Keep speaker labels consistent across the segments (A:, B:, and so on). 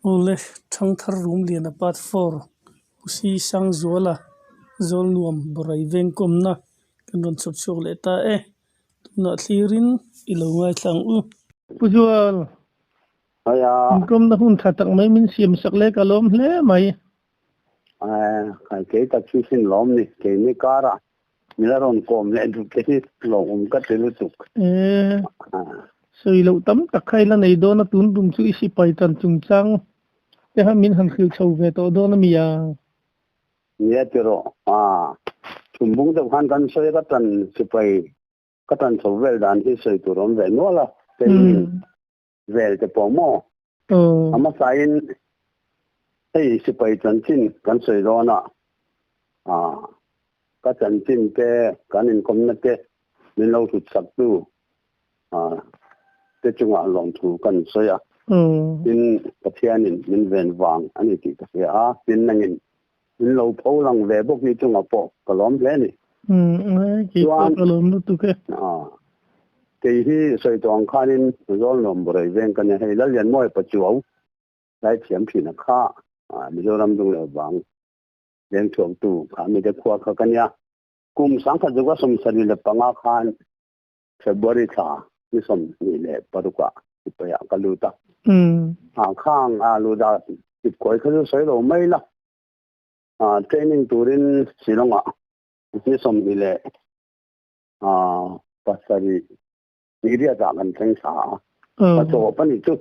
A: Awle Thangthar Rumliana Part 4 Pu Si Sangzuala Zawlnuam Borai Vengkawmna kan rawn chhawp chhuak leh ta e. Tunah thlirin i lo ngaithla ang u. Pu Zual, inkawmna hun tha tak mai min siam sak leh ka lawm hle mai.
B: Kei tak chu sin lawm ni, keini karah min la rawn kawm leh duh te hi lawmawm ka ti lutuk.
A: Sawi loh tam tak kha i la nei dawn a, tun tum chu i sipai tan chungchang te kha min han hrilh chho ve tawh dawn a mi a?
B: Nia tiraw, chhumbung deuh khan kan sawi a, ka tan sipai ka tan chho vel dan hi sawi tur awm ve nual a, training vel te pawh maw? A hmasain hei sipai chanchin kan sawi dawn a, ka chanchin te kan inkawmna te min lo hrut sak tu te chungah lawmthu kan sawi a. Tin, Pathianin min ven vang a ni tih ka hria a, tin nangin min lo pho lang ve bawk ni chungah pawh ka lawm hle a ni.
A: Chuan, ka lawm lutuk e.
B: Kei hi sawi tawh ang khanin Zawlnuam Burai veng ka nia, hei Lallianmawia Pachuau lai thiam thin a kha, Mizoram dung leh vang veng thuaktu kha mite khua kha ka nia. Kum 1975 khan February thla ni 26 sipaiah ka lut a. Khang a luda kipkawi kha chu sawi lo mai la. Training turin Shillong-ah ni 27 ni riatah kan thleng thla a. Ka chawp a ni chu.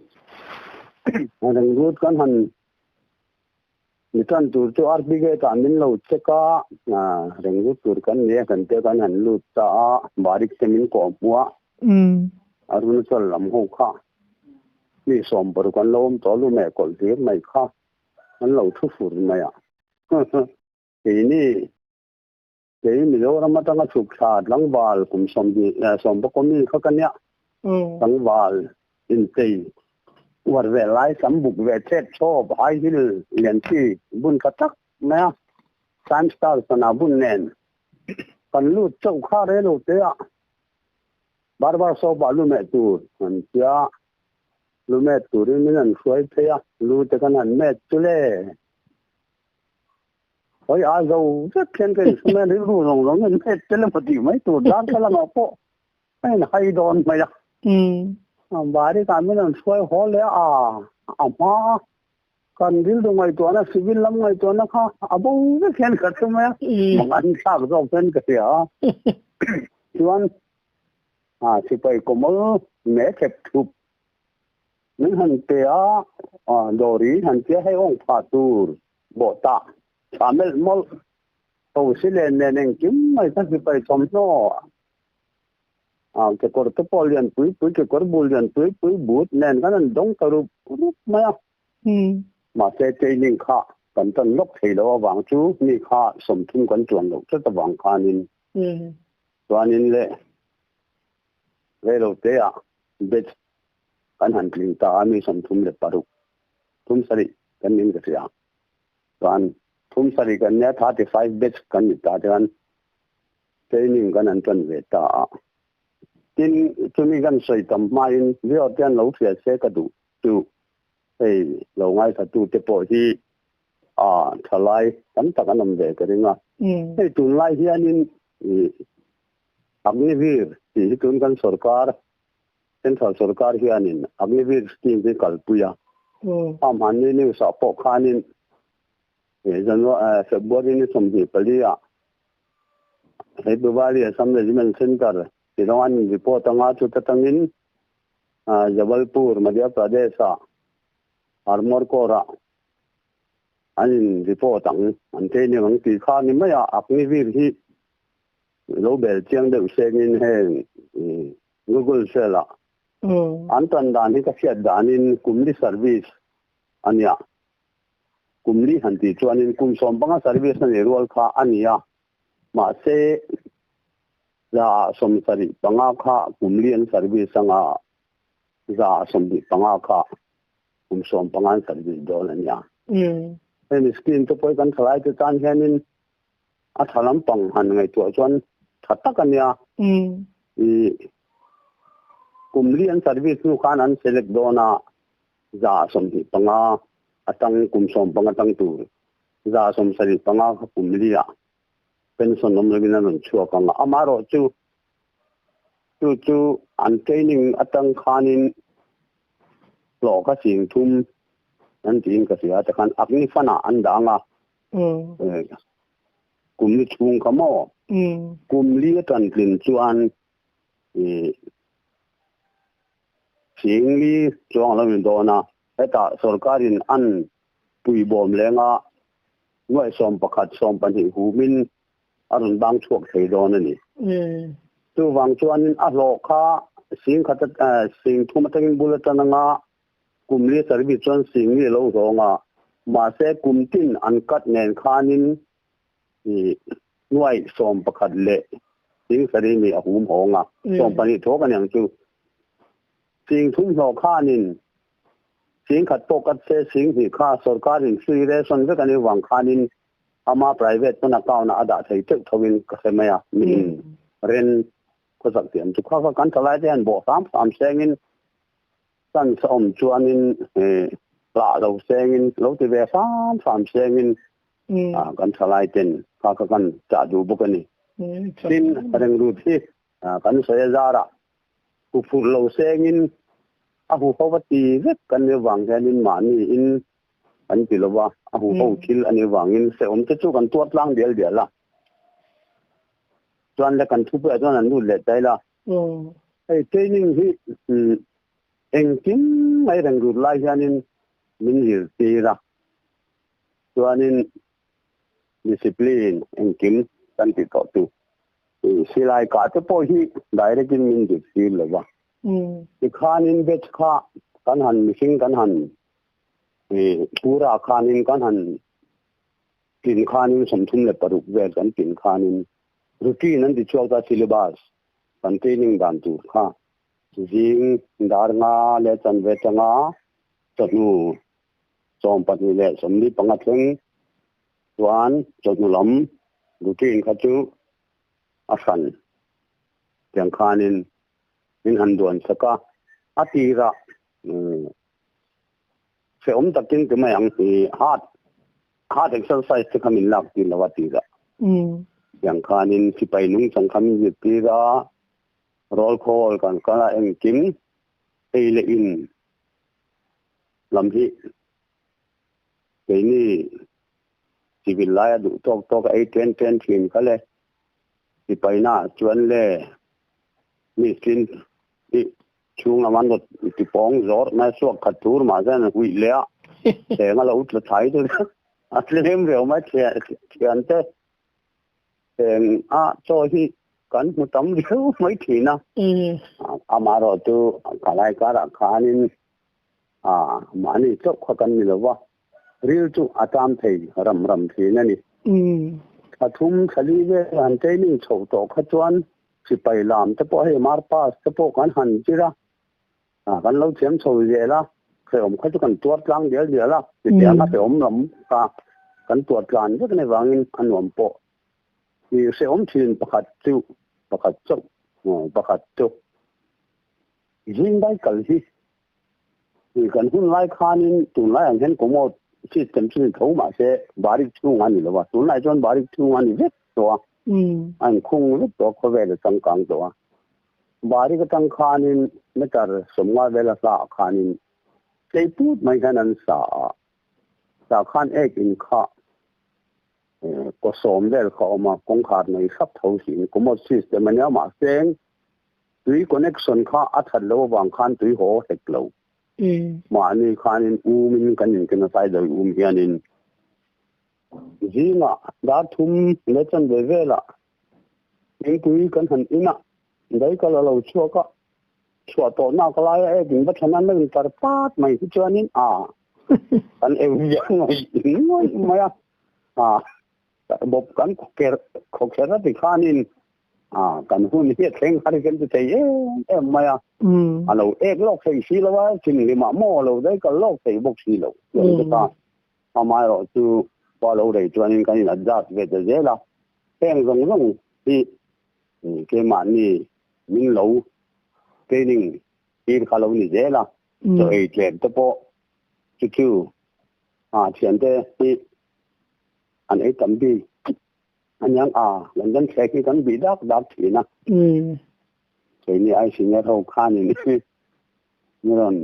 B: Renglut kan han mi tan tur chu RP gate-ah min lo check a, renglut tur kan ni a, kan te kan han lut ta a, barik te min kawh hmu a, Arunachal lam ho kha mi 16 an lo awm tawh lu meh kawlh hlir mai kha an lo thu fur mai a. Keini kei Mizoram atanga chhuk thla tlangval kum 21 mi kha ka nia, tlangval inchei uar ve lai sam buk ve chep chawp high heel lian chi bun tha tak mai a, Time Star sana bun nen kan lut chauh kha rei lo te a, barber shop ah lu meh tur an tia, lu meh turin min han hruai phei a, lu te kan han met chu le. Hawi a zo vek hian ka insum a, rilru zawng zawng in met tel emaw tih mai tur darthlalang ah pawh a in hai dawn mai a. Bari kah min rawn hruai haw leh a, a hma a kan rilru ngaihtuahna civil lam ngaihtuahna kha a bo vek hian ka hre mai a, mang an thlak zawk hian ka hria a. Chuan sipai kawmawl me thep thup Min han pe a, Dawri han tia hei awng phah tur bawh ta tha melh mawlh tho si len nen engkim mai kha sipai thawmhnaw a kekawr te pawh lian pui pui kekawr bul lian pui pui but nen khan an dawng ta rup rup mai a. Mahse training kha kan tan lawk thei lo avang chu mi kha 30 kan chuan loh tlat avang khanin chuanin le reilote ah batch kan han tling ta a, mi 36, 37 kan ning ka hria. Chuan 37 kan nia, 35 batch kan ni ta chuan training kan han tan ve ta a. Tin, chumi kan sawi tam hmain viewer te an lo hria se ka duh chu hei lo ngaithla tu te pawh hi a thalai tam tak an awm ve ka ring a. Hei tunlai hianin Agniveer tih hi tun kan sorkar Central sorkar hianin Agniveer scheme hi kalpui a. A hmanni news ah pawh khanin February ni 24 ah he Bhiwadi Assam Regiment Centre ti rawng an in report anga chuta tangin Jabalpur, Madhya Pradesh ah Armour Corps ah an in report ang an training ang tih kha ni mai a. Agniveer hi lo bel chiang deuh sengin heng Google Shell ah an tan dan hi ka hriat danin kumli service a nia. Kumli han tih chuanin kum 15 service a nih rual kha a nia. Mahse 75 kha kumli an service anga 25 kha kum 15 an service dawn a nia. Hemi scheme te pawh hi kan thalai te tan hianin a tha lampang han ngaihtuah chuan tha tak a nia. I kum li an service hnu khan an select dawn a, 25 Atang kum 15 tang tur 175 kha kum li ah pension awm lovin a rawn chhuak ang a. Amaherawhchu chu chu an training atang khanin hlawh kha sing thum an tiin ka hria tikhan Agni Fund ah an dah ang a. Kum li chhung kha maw? Kum li a tan tlin chuan sing li chuang a lo ni dawn a. Hetah sorkarin an puibawm lenga nuaih 11, 20 humin a rawn bang chhuak thei dawn a ni. Chuvang chuanin a hlawh kha sing khat sing thum atangin bul atan anga kum li service chuan sing li a lo hlawng a, mahse kum tin an cut nen khanin nuaih 11 leh sing sarih mi a hum hawng a, 20 thawk a ni ang chu. Sing thum hlawh khanin sing khat pawh cut se sing hnih kha sorkarin free ration vek a nih vang khanin ama private pawn account ah a dah thei teuh tho in ka hre mai a, mi in ren khawsak tih an chu kha kha kan thalai te hian bawh hram hram sengin chance a awm chuanin hlah lo sengin lo ti ve hram hram sengin kan thalai ten kha kha kan chah duh bawk a ni. Tin, rengrut hi kan sawi a zarah huphurh lo sengin a huho va ti vek kan nih avang hianin mahni in An ti lo va, a huho thil a nih vangin hrehawm te chu kan tuar tlang dial dial a. Chuan le kan thupuiah chuan an lut leh ta ila. Hei training hi engkim mai reng rut lai hianin min zirtir a, chuanin discipline engkim kan ti tawh chu. Silai kah te pawh hi direct in min zirtir lo va. Tikhanin batch kha kan han mihring kan han Pura khanin kan han tlin khanin 36 vel kan tlin khanin routine an ti chhuak ta syllabus kan training dan tur kha zing dar nga leh chanve tanga chawhnu 22:45 thleng chuan chawhnu lam routine kha chu a hran tiang khanin min han duan sak a, a tirah Hrehawm takin ti mai ang hi heart heart exercise te kha min lak tir lo a tir a. Tiang khanin sipai nungchang kha min zir tir a, roll call kan kal a engkim ei leh in lam hi keini civil laia duh tawk tawk a ei ṭen ṭen ṭhin kha le sipai naah chuan le mi tin hi Chhung lam an rawt ti pawng zawr mai a suak khat tur mah hian an huih leh a, cheng a lo tla thai chu a tlem riau mai thian te cheng a chaw hi kan hmu tam riau mai thin a. Amaherawh chu khalai karah khanin mahni chauh kha kan ni lo va, ril chu a tam thei ram ram thin a ni. Thla thum thla li vel han training chhoh tawh kha chuan Sipai lam te pawh hei mar pass te pawh kan han zir a, kan lo thiam chho zel a, hrehawm kha chu kan tuar tlang dial dial a, chutianga hrehawm lam kha kan tuar tlan vek na vangin a nuam pawh i hrehawm thin pakhat chu pakhat chauh pakhat chu zing dai kal hi kan hun lai khanin tunlai ang hian commode system chu ni tho mahse barik chhung a ni lo va, tunlai chuan barik chhung a ni vek tawh a. A inkhung vek tawh a, khawvel a changkang tawh a. Barik atang khanin meter 50 vela hlaah khanin tlei put mai hian an sa a, tah khan ek in kha kaw sawm vel kha a awm a, kawngkhar nei hrap tho siin commode system a nia mahse tui connection kha a that loh avang khan tui haw hek lo. Mahni khanin umin kan inken a saidawi um hianin Zingah dar thum leh chanve velah thingpui kan han in a, daikal a lo chhuak a, chhuah tawh nak laia ek in va thlan a la intar pat mai hi chuanin a kan eu viau mai ngawih mai a, a bawp kan khawkher a ti khanin a kan hun hi a thleng har hian ti thei em em mai a, a lo ek lawk thei si lo a, thinhlimah maw a lo daikal lawk thei bawk si lo. Amaherawh chu khua lo rei chuanin kan in adjust ve ta zel a, heng zawng zawng hi keimahni min lo training tir kha lo ni zel a, chaw ei tlem te pawh chu chu A thiante hi an ei tam bik aniang a London thlek hi kan bih dak dak thin a. Keini ai senior ho khanin min rawn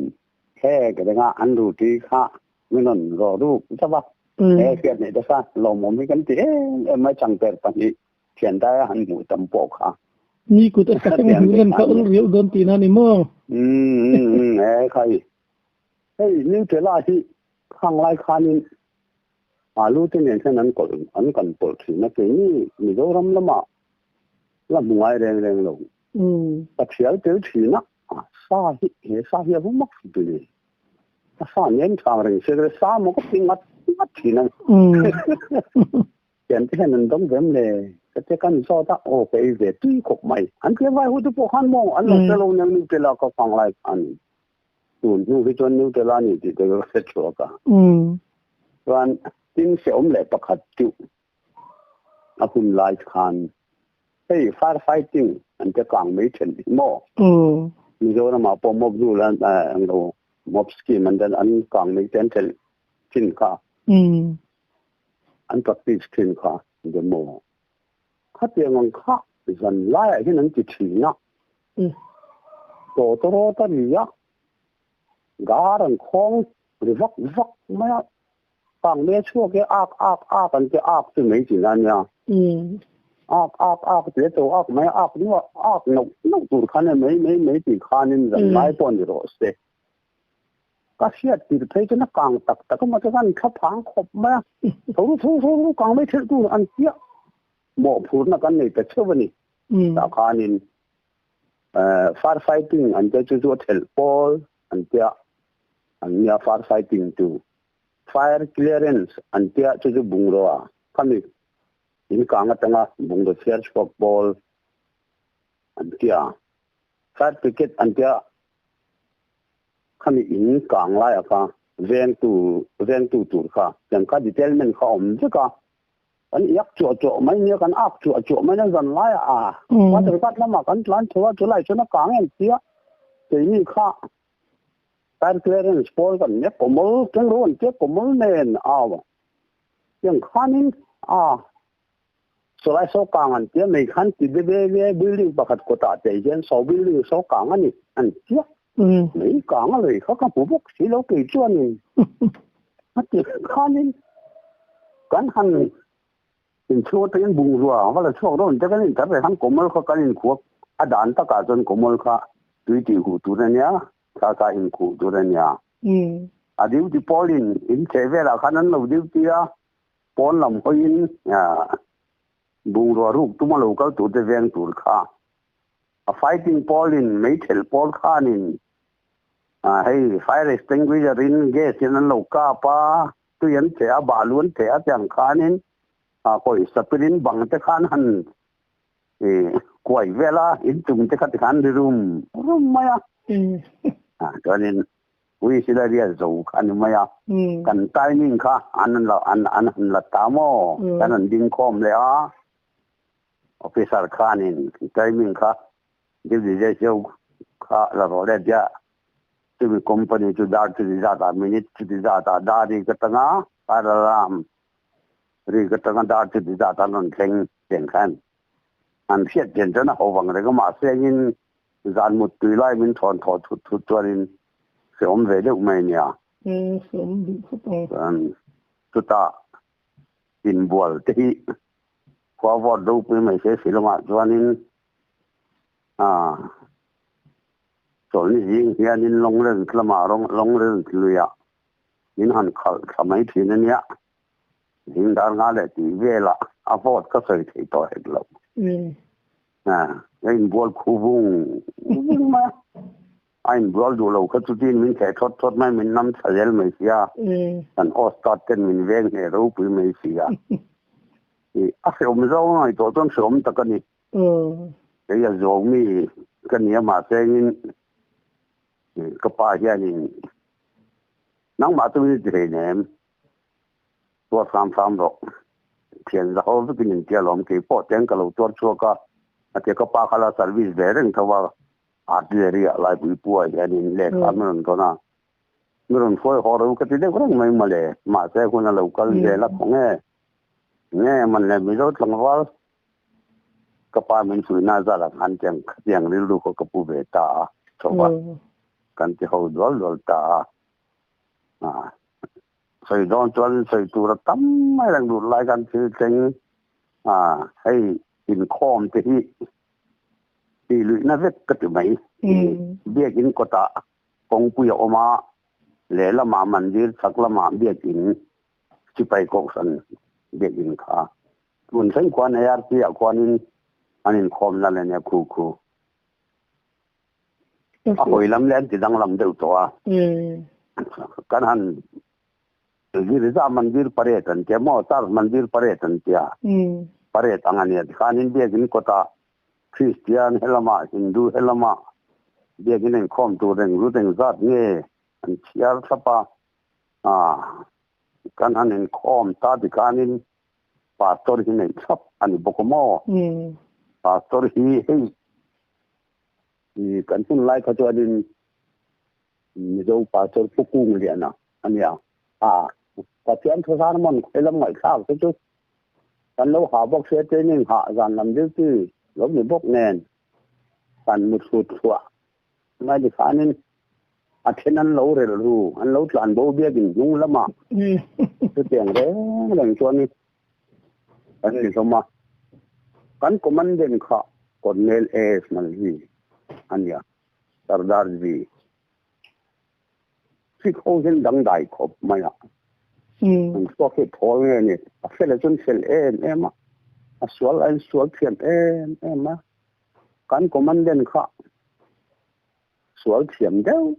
B: thlek reng a, an ruti kha min rawn rawh ruk zauh a. He hriat neih te kha lawmawm hi kan ti em em mai changper pahnih thian daia han hmuh tam pawh kha.
A: Mi kut a sakeng hmuh lem kha ul riauh dawn tihna a ni maw?
B: Umm he khai hei Nutella hi khang lai khanin alu te nen hian an kawlh an kan pawlh thin a keini Mizoram lamah la hmu ngai reng reng lo. Ka thial tel thin a, sa hi he sa hi a va mak fut ni. A sa nem thang reng se sa maw ka ti ngat ngat thin a. Thian te hian an dawng vem le ka ti kan zawt a, aw ka ei ve tui khawp mai. An tia vai hu te pawh khan maw an lo hre lo nia Nutella ka fang lai khan. Tun hnu hi chuan Nutella a ni tih te ka hre chhuak a. Chuan tin hrehawm leh pakhat chu a hun lai khan hei fire fighting an tia kang mai then hi maw. Mizoramah pawh mob rule an englo mob scheme an an kang mai te an thelh thin kha. An practice thin kha demo. Khatiang ang kha zan laiah hian an ti thin a. Tawtawrawt a ri a, gar an khawng ri vak vak mai a. Kang me chhuak e ak ak ak an ti ak chu mai chin a nia. Ak ak ak ti a cho ak mai a, ak nuah ak nauh nauh tur khan e mai mai mai tih khanin zan lai pawh ni rawh se. Ka hriat tir phei chuan a kang tak tak a maw chuan an thla phang khawp mai a, tho ru tho tho ru kang mai thelh tur an tia mawhphurhna kan nei ta cheuh a ni. Tah khanin fire fighting an tia chu chu a thelh pawl an tia an nia fire fighting chu fire clearance an tia chu chu bungrua khami in kang atanga bungraw chhiar chhuak pawl an tia fire brigade an tia Khami in kang laia kha vengtu vengtu tur kha tiang kha detailment kha awm vek a, kan iak chuah chuah mai nia kan ak chuah chuah mai nia zan laiah a water guard lamah kan tlan tho a chulai chuan a kang em tia keini kha fire clearance pawl kan nia kawmawl keng ro an tia kawmawl nen au tiang khanin a Chulai saw kang an tia mai khan ti be be be building pakhat kawtah te hian saw building saw kang a ni an tia. Mai kang a lei kha ka hmu bawk si lo kei chuanin a ti khanin kan han inchhung atangin bungrua va la chhuak dawn te kan intar leh khan kawmawl kha kan inkhuap a dan takah chuan kawmawl kha tui tih huh tur a nia thla kha inkhuh tur a nia. A duty pawlin in chheh velah khan an lo duty a. Pawn lam hawiin bungrua ruk tuma lo kal turte veng tur kha a fighting pawlin meithel pawl khanin hei fire extinguisher in gas in an lo kap a, tui an theh a, balu an theh a tiang khanin pawisa pirin bang te khan han kuai vel a, inchung te kha tikhan ri rum rum mai a. Chuanin Ui sila riat zo kha ni mai a, kan timing kha an an an han la ta maw? Kan han ding khawm leh a, officer khanin timing kha duty ratio kha la rawh leh tia chumi company chu dar chuti zat ah minute chuti zat ah dar ri ka tanga fire alarm ri ka tanga dar chuti zat an rawn thleng tiang khan an hriat chian chuan a ho vang reng a mahse engin Zan mut tui lai min thawn thawh thut thut chuanin hrehawm ve deuh mai nia.
A: E, hrehawm duh khawp ang.
B: Chuan chutah inbual te hi khua vawt ropui mai se Shillong-ah chuanin ah chawlhni zing hianin Longleng lamah Longleng luiah min han khalh thla mai thin a nia. Zing dar nga leh tih velah a vawt ka sawi thei tawh hek lo. A inbual khu vung vung mai a. A inbual duh lo kha chutin min theh thawt thawt mai, min nam thla zel mai si a. Kan Ostat ten min veng hneh ropui mai si a. A hrehawm zawng a ngaihtuah chuan hrehawm tak a ni. Kei a zawng mi ka ni a mahse engin ka pa hianin nangmah chu min ti hleinem. Tuar hram hram rawh. Thian za ho vekin in tia lawm kei pawh teng ka lo tuar chhuak a, a tia ka pa kha la service ve reng tho a, artillery ah laipui pu ah hianin lehkha min rawn dawn a. Mi rawn hruai haw ro ka ti deuh reng mai mawle. Mahse hun a lo kal zel a khaw nge nge man le Mizo tlangval ka pa min hruina zat ah khan tiang khatiang rilru khaw ka pu ve ta a chho va kan ti ho dual dual ta a. Sawi dawn chuan sawi tur a tam mai reng duh lai khan thil thleng hei inkhawm te hi tih luihna vek ka ti mai. Biakin kawtah kawngpui a awm a, lehlamah mandir chhak lamah biakin sipai kohhran biakin kha tun thleng khuan ARP ah khuanin an inkhawmna leh nia khu khu. A hawi lam leh an ti danglam deuh tawh a. Kan han Girja Mandir parade an tia maw, Church Mandir parade an tia. Parade ang a nia tikhanin biakin kawtah Kristian helamah Hindu helamah biakin inkhawm tur eng rut eng zat nge an chhiar thlap a. Kan han inkhawm ta tikhanin Pastor hi neih thlap a ni bawk a maw? Pastor hi hei kan hun lai kha chuanin Mizo Pastor Pu Kung Liana a nia. A Pathian thu sermon khawi lam ngaihthlak te chu kan lo ha bawk sia training hah zan lam duty lo ni bawk nen kan mu thut thluah mai ti khanin a then an lo rel ru an lo tlan bo biakin hnung lamah chutiang reng reng chuan kan ni hlawm a. Kan commandant kha Colonel AS Malvi a nia. Sardar ji Sikh ho hian dangdai khawp mai a. An chhuak hi thawl nge ni? A fel ah chuan fel em em a, a sual a in sual thiam em em a. Kan commandant kha sual thiam deuh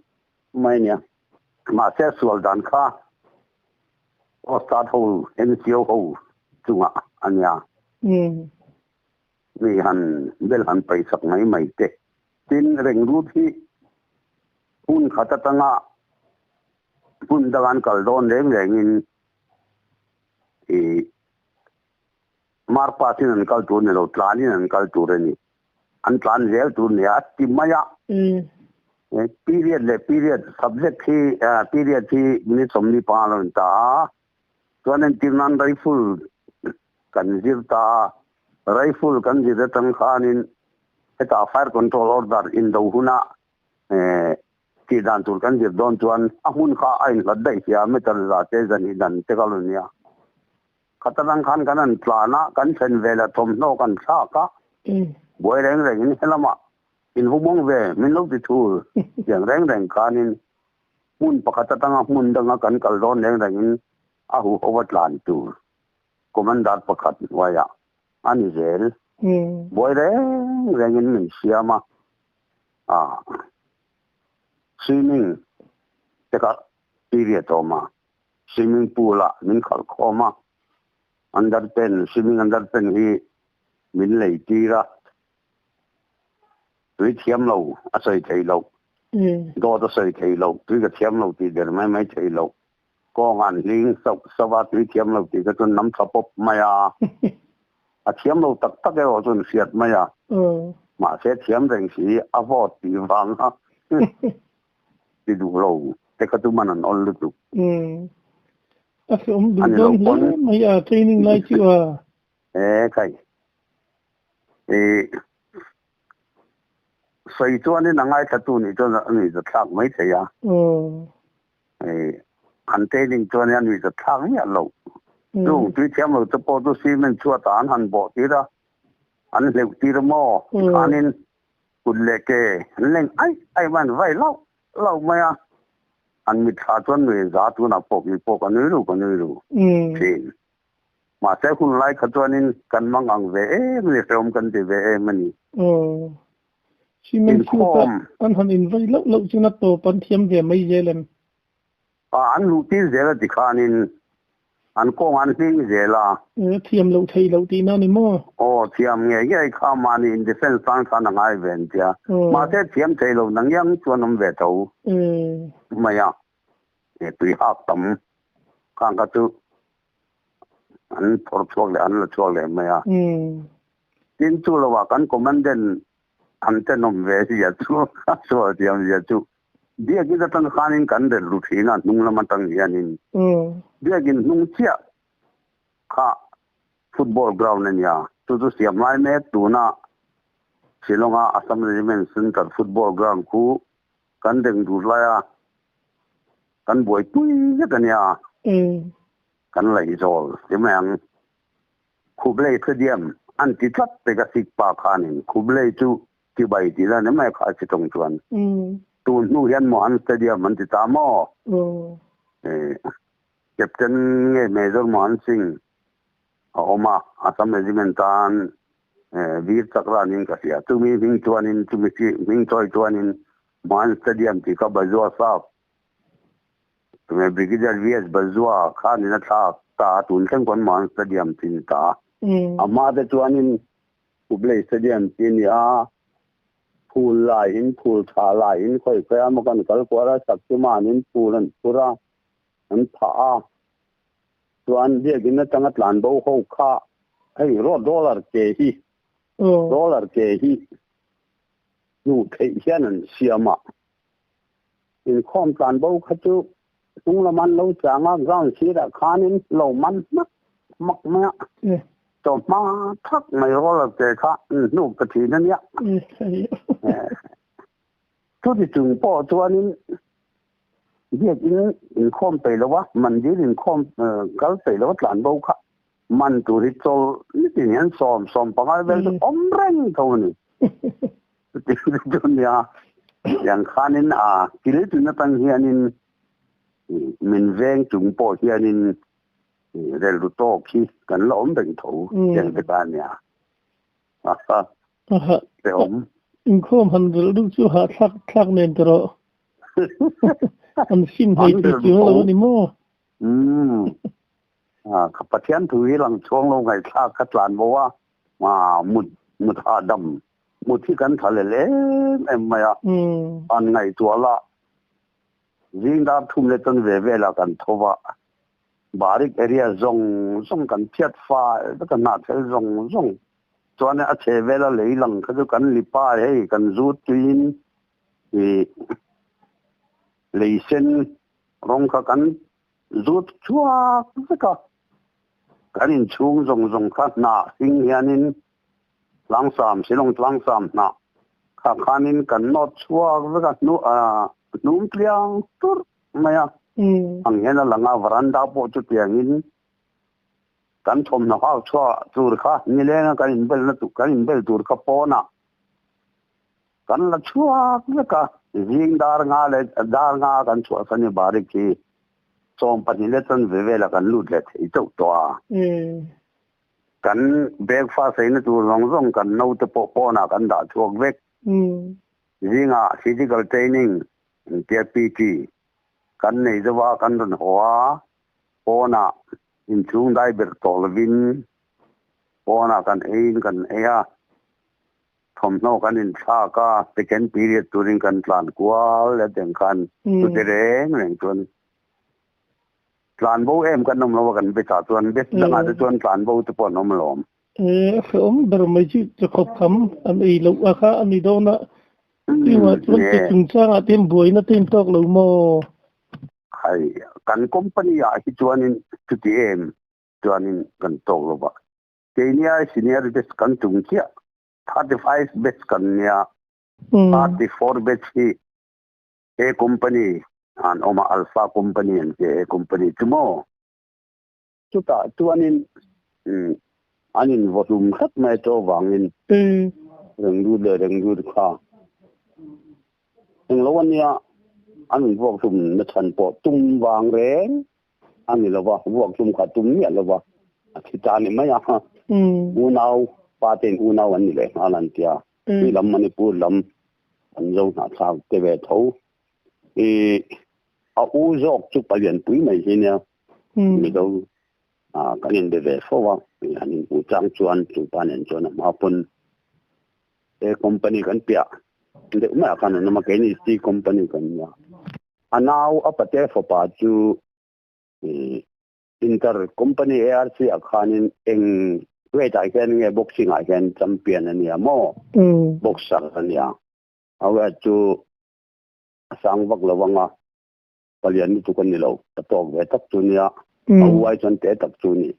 B: mai nia. Mahse sual dan kha Ostad ho, NCO ho chungah a nia. Mi han bel han paisak mai mai te. Tin, Rengrut hi hmun khat atanga hmun dang an kal dawn reng rengin ih Marpass in an kal tur ni lo, tlanin an kal tur a ni. An tlan zel tur nia a ti mai a. Period leh period subject hi period hi minute 45 a lo in ta a. Chuan entir nan rifle kan zir ta a. Rifle kan zir atang khanin hetah fire control order indo huna tih dan tur kan zir dawn chuan a hmun kha a inhlat daih sia meter za te zahnih dan te ka lo nia. Khat atang khan kan han tlan a, kan thlen velah thawmhnaw kan thlak a, buai reng rengin helamah inhumawng ve min lo ti thul tiang reng reng khanin hmun pakhat atanga hmun danga kan kal dawn reng rengin a huho a tlan tur. Commander pakhat hnuaiah a ni zel. Buai reng rengin min siam a, swimming te kha period a awm a, swimming pool ah min khalh khawm a, underpant, swimming underpant hi min lei tir a, tui thiam lo a sawi thei loh, dawt a sawi thei loh, tui ka thiam lo tih der mai mai thei loh. Kawng an hling sauh sauh a, tui thiam lo tih kha chuan nam tha pawp mai a. A thiam lo tak tak erawh chuan hriat mai a. Mahse thiam reng si a vawt tih vang a ti duh lo te kha chu man an awl lutuk.
A: A hreawm duh dawn hle mai a training lai chu a.
B: E khai. E sawi chuanin a ngaithlatu nih chuan a nuihzathlak mai thei a. An training chuan a nuih zat thlak miah lo. Chung tui thiam lo te pawh chu cement chhuatah an han bawh tir a, an hleuh tir a maw? Tikhanin kut leh ke an leng aih aih mai, an vai lauh lauh mai a. An mitthla chuan nuih za tunah pawh kei pawh ka nui ru ka nui ru thin. Mahse hun lai kha chuanin kan mang ang ve em a ni, hrehawm kan ti ve em a ni.
A: Cement chhuat a an han invai loh loh chuan a tawp an thiam ve mai zel em?
B: A, an luh tir zel a ti khanin an kawng an hling zel a.
A: E, thiam loh theih loh tihna a ni maw?
B: Aw, thiam ngei ngei kha mahni in defence tan khan a ngai ve an tia. Mahse thiam thei lo na ngiang chuan awm ve tho mai a. E, tui hak tam khang kha chu an phawrh chhuak leh an la chhuak leh mai a. Tin chu lovah kan commandant an tenawm ve zia chu a sual thiam zia chu. Biakin atang khanin kan rel ru thin a, hnung lam atang hianin. Biakin hnung chiah kha football ground a nia. Chu chu siam lai mek tuna Shillong-a Assam Regiment Centre football ground khu kan reng dur laia kan buaipui vek a nia. Kan laihzawl ti mai ang. Khublei Stadium an ti tlat pek a Sikpa khanin Khublei chu chibai tih la ni mai kha a chi tawng chuan. Tun hnu hian Mohan Stadium an ti ta maw? Captain nge Major Mohan Singh a awm a, Assam Regiment tan Veer Chakra niin ka hria. Chumi hming chuanin, chumi hming chawi chuanin Mohan Stadium tih kha Bajwa Sahab Tunge Brigadier VS Bajwa khanin a thlak ta a, tun thleng pawn Mohan Stadium tih a ni ta. A hma te chuanin Hublei Stadium tih a ni a, phul laiin, phul tha laiin khawi khawi a maw kan kal kual a, Shaktiman-in phul an phur a, an phah a. Chuan biakin atanga tlan bo ho kha hei road roller ke hi, roller ke hi hmuh theih hian an siam a. Inkhawm tlan bo kha chu hnung lam an lo chang a, ground sirah khanin lo man hmak hmak mai a. Chawhma thak mai roller ke kha an hnuk ta thin a nia. Chuti chung pawh chuanin Biakin inkhawm peih lo a, mandir inkhawm kal peih lo a tlan bo kha man tur hi chawl nitin hian 75 vel chu awm reng tho a ni. Chuti chu nia, tiang khanin a kil tun atang hianin min veng chung pawh hianin rilru tawk hi kan la awm reng tho tiang te kha a nia. Hrehawm.
A: Inkhawm han rilh deuh chu hahthlak thlak nen ta rawh. An sim hei thei chiang lo a ni maw?
B: Umm. Ka Pathian thu hi lang chhuang lo ngaihthlak ka tlan bo a, mut mut hahdam mut hi kan tha lel em em mai a. An ngaihtuah la zing dar thum leh chuan ve velah kan tho va, Barik area zawng zawng kan phiat fai vek a, hnahthel zawng zawng chuan a chhe vela lei lang kha chu kan lipa hei kan zut tuiin ih lei sen rawng kha kan zut chhuak vek a, kan inchhung zawng zawng kha hnah hring hianin tlangsam Shillong tlangsam hnah kha khanin kan nawt chhuak vek a hnu ah hnum tliang turh mai a, ang hian a lang a veranda pawh chutiangin Kan thawmhnaw hau chhuah tur kha nilenga kan inbelna tur kan inbel tur kha pawnah kan la chhuak vek a, zing dar nga leh dar nga kan chhuah san i barik hi 12 leh chanve velah kan lut leh thei chauh tawh a. Kan breakfast eina tur zawng zawng kan naute pawh pawnah kan dah chhuak vek. Zingah physical training tia PT kan nei zo a, kan rawn haw a, Pawnah inchhung dai ber tawh lovin pawnah kan eiin kan ei a, thawmhnaw kan inthlak a, second period turin kan tlan kual leh teng khan chute reng reng chuan tlan bo em kan awm lo a kan bet ah chuan bet dangah te chuan tlan bo te pawh an awm alawm.
A: E, a hrehawm ber mai chu chakhawp kham an ei loh a kha a ni dawn a, chungah chuan che chungchangah te hian buaina te in tawk lo maw?
B: Hei, kan company ah hi chuanin chuti em chuanin kan tawk lo va. Keini ai senior batch kan tum chiah, 35 batch kan nia, 34 batch hi A company an awm a, Alpha company an tia A company chu maw? Chutah chuanin an invaw hlum tlat mai chu avangin Rengdut leh Rengdut kha englo a nia, an invuak hlum na chhan pawh tum vang reng a ni lo va, vuak hlum kha tum miah lo va, a thi ta ni mai a, unau pa te in unau an ni leh nghal an tia, tui lam Manipur lam an zo hnahthlak te ve tho, i a u zawk chu palianpui mai hi nia. Mizo kan inbe ve fo a, an inhmuh chang chuan chu pa nen chuan a hma pawn he company kan piah deuh maiah khan an awm a, keini C company kan nia. A nau a pate fapa chu inter company ARC ah khanin eng weight ah hian nge boxing ah hian champion a nia maw, boxer a nia. A weight chu. A sang vak lo anga palian lutuk a ni lo, ka tawk ve tak chu nia, a u ai chuan te tak chu ni.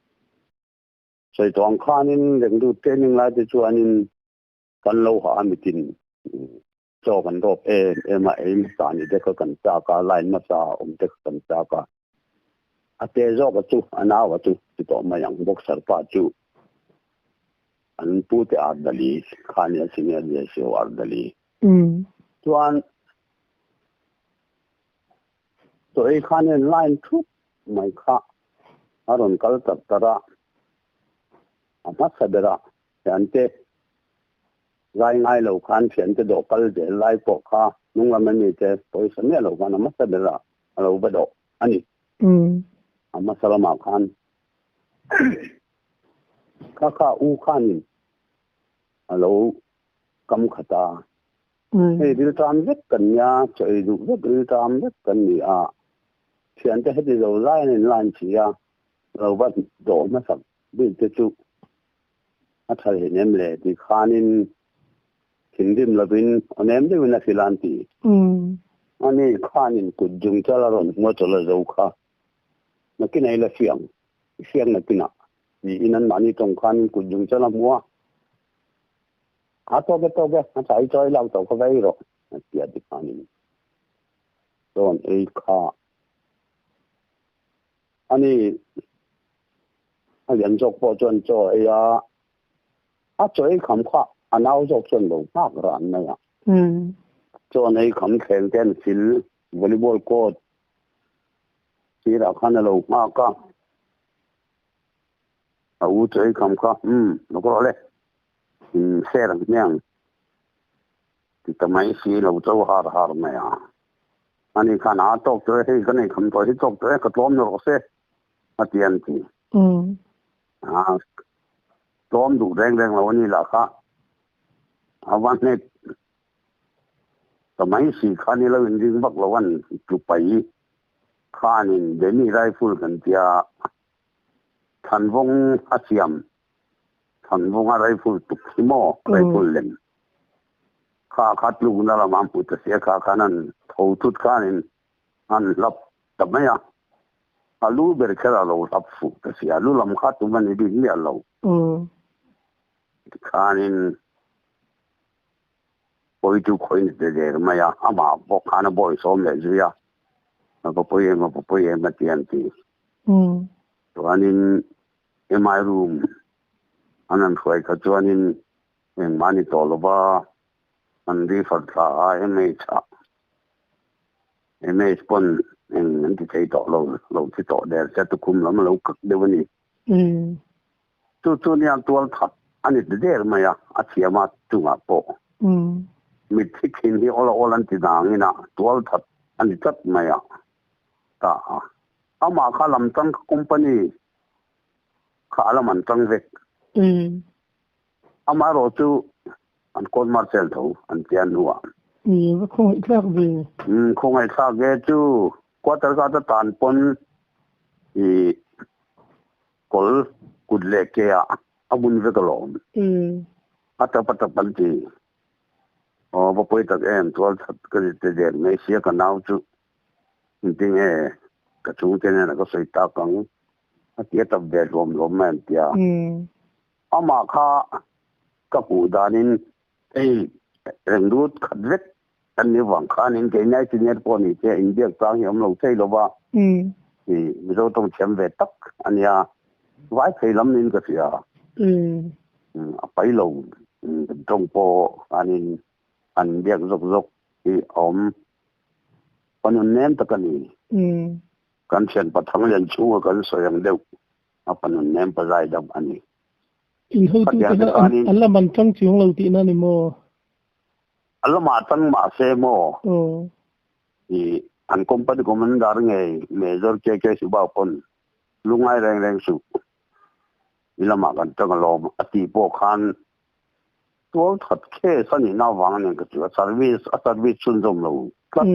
B: Sawi tawh ang khanin Rengdut training lai te chuanin kan lo hah a mitin chaw kan rawp em em a, ei hmasa ni te kha kan chak a, line hmasa awm te kha kan chak a. A te zawk a chu, a nau a chu ti tawh mai ang, boxer pa chu an pu te Ardali kha nia senior JCO Ardali. Chuan chaw ei khan hian line thup mai kha a rawn kal tar tar a, a hmasa berah thiante zai ngai lo khan thiante dawh kal zel lai pawh kha hnung lam ami te pawisa miah lo khan a hmasa berah a lo va dawh a ni. A hmasa lamah khan kha kha u khanin a lo kam khat a. Hei rilṭam vek kan nia, chaw ei duh vek rilṭam vek kan ni a, thiante heti zo zai an inline si a, lo va dawh hmasak bik te chu a ṭha leh nem le ti khanin thinrim lovin aw nem deuhin a hrilh a an ti. Ani khanin kut jung chal a rawn hmuh a chawlh a zo kha, nakin a ila hriang, i hriang nakinah tiin anmahni tawng khanin kut jung chal a hmu a. A tawk e tawk e, a chai chawi lak tawh kha vei rawh a ti a tikhanin chuan ei kha a ni. A lian zawk pawh chuan chaw a ei a, a chaw ei kham kha a nau zawk chuan lo nghak ran mai a. Chuan ei kham thleng te an sil volleyball court sirah khan a lo nghak a. A u chaw ei kham kha, umm, lo ka rawh le. In ser ang hmiang ti ta mai si lo cho har har mai a. Ani khan a tawk tawh e, hei ka nei kham tawh hi tawk tawh e, ka tlawm ni rawh se a ti an ti. A tlawm duh reng reng lo a ni lah kha a va hnek ta mai si kha ni lo inring vak lo an tlu pai khanin Demi rifle kan tia Thanvawng a siam Thanvunga rifle tuk hi maw rifle lem kha kha tlukna lamah a hmu ta sia kha khan an tho thut khanin an hlap ta mai a, a lu ber kher a lo hlap fuh ta sia, lu lam kha tum a ni bik miah lo. Tikhanin pawi chu khawi ni ta der mai a, amah pawh khan a bawi sawm leh zui a, a va pawi em a va pawi em a ti an ti. Chuanin MI room an han hruai kha chuanin engmah a ni tawh lo va, an refer thla a MH ah MH pawn eng an ti thei tawh lo, lo thi tawh der sia tukhum lam a lo kak deuh a ni. Chu chu nia tual that a ni ta der mai a, a thiam a chungah pawh mitthi thin hi awl a awl an ti dangin a tual that a ni tlat mai a ta a. Amah kha lam tang kha company kha a lam an tang vek. Amaherawh chu an court martial tho an tia hnuah.
A: Ni va khawngaihthlak ve.
B: Umm khawngaihthlak ve chu quarter ka ta tan pawn i kawl kut leh ke ah a bun vek alawm. A tap a tap an ti. Aw va pawi tak em tual that ka ti te der mai sia ka nau chu. Engtin nge ka chhungte nen a ka sawi tak ang a ti a tap ve hluam hluam mai an ti a. Amah kha ka hmuh danin hei renglut khat vek kan nih vang khanin keini ai senior pawh ni se inbiak chang hi a awm lo thei lo va, i Mizo tawng thiam ve tak a nia, vai phei lam niin ka hria. A pai lo kan tawng pawh khanin an biak zawk zawk hi a awm. Ka nun nem tak a ni. Kan thian pathang lian chhunga kan sawi ang deuh a pa nun nem pa zai dam a ni.
A: In hotu te kha an lam an tang chiang lo tihna ni maw?
B: A lamah tang mah se maw? I an company commander ngei Major KK Subao pawn lungai reng reng suh. I lamah kan tang alawm a tih pawh khan Tual that case a nihna avang a nen ka chu a service a service chhunzawm lo tlat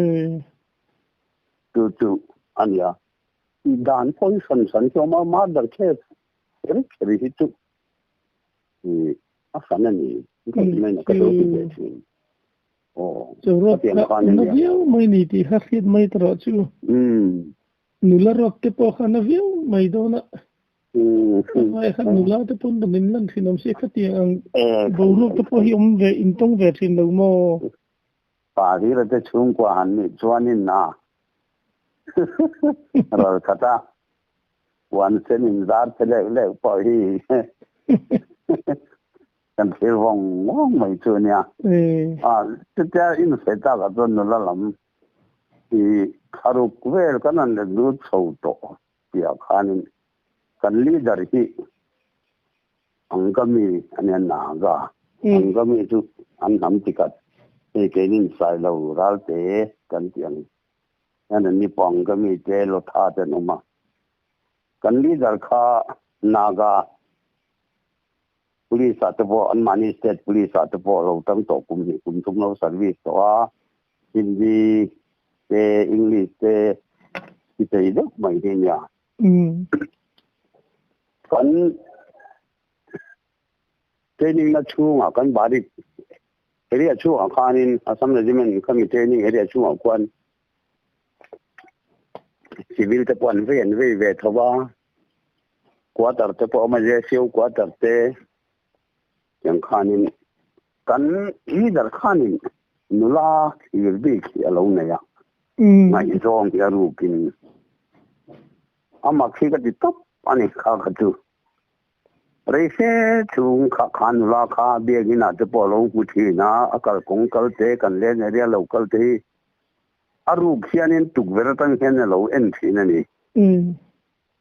B: chu chu a nia. Dan pawh hi hran hran hi a awm a, murder case kher kher hi chu a hran a ni. Ka ti mai na ka lo ti ve thin. Aw
A: Chu rawp
B: khatiang
A: kha
B: khan
A: na
B: ania.
A: viau mai ni tih kha hriat mai ta rawh chu. Nula rawp te pawh kha na viau mai dawn a. Hmangaih khan nula te pawn rawn in lan thin awm si khatiang ang boruak te pawh hi awm ve intawng ve thin lo maw?
B: Pa Rira te chhungkua han nih chuanin a ral khat a, puan sen inzar che leuh leuh pawh hi kan thlir vawng vawng mai chu a nia. Chutia insawi takah chuan nula lam hi thlaruk vel kan han let lut chho tawh tihah khanin kan leader hi Angami a nia Naga Angami chu an hnam tikhat hei keinin Sailo Ralte kan tih ang hian an ni pawh Angami te Lotha te an awm a kan leader kha Naga Police ah te pawh anmahni state police ah te pawh lo tang tawh kum hnih kum thum lo service tawh a Hindi te English te ti thei deuh mai hi nia. Kan training na chhungah kan barik area chhungah khanin Assam Regiment khami training area chhungah khuan civil te pawh an vei an vei ve tho va. Quarter te pawh a awm a, JCO quarter te tiang khanin kan leader khanin nula thlir bik hi a lo nei a, ngaihzawng hi a rukin a mak hi ka ti tawp a ni kha kha chu. Rei fe chung kha kha nula kha biakin ah te pawh a lo hmu thin a, a kalkawng kal te kan len area lo kal te hi a ruk hianin tukverh atang hian a lo en thin a ni.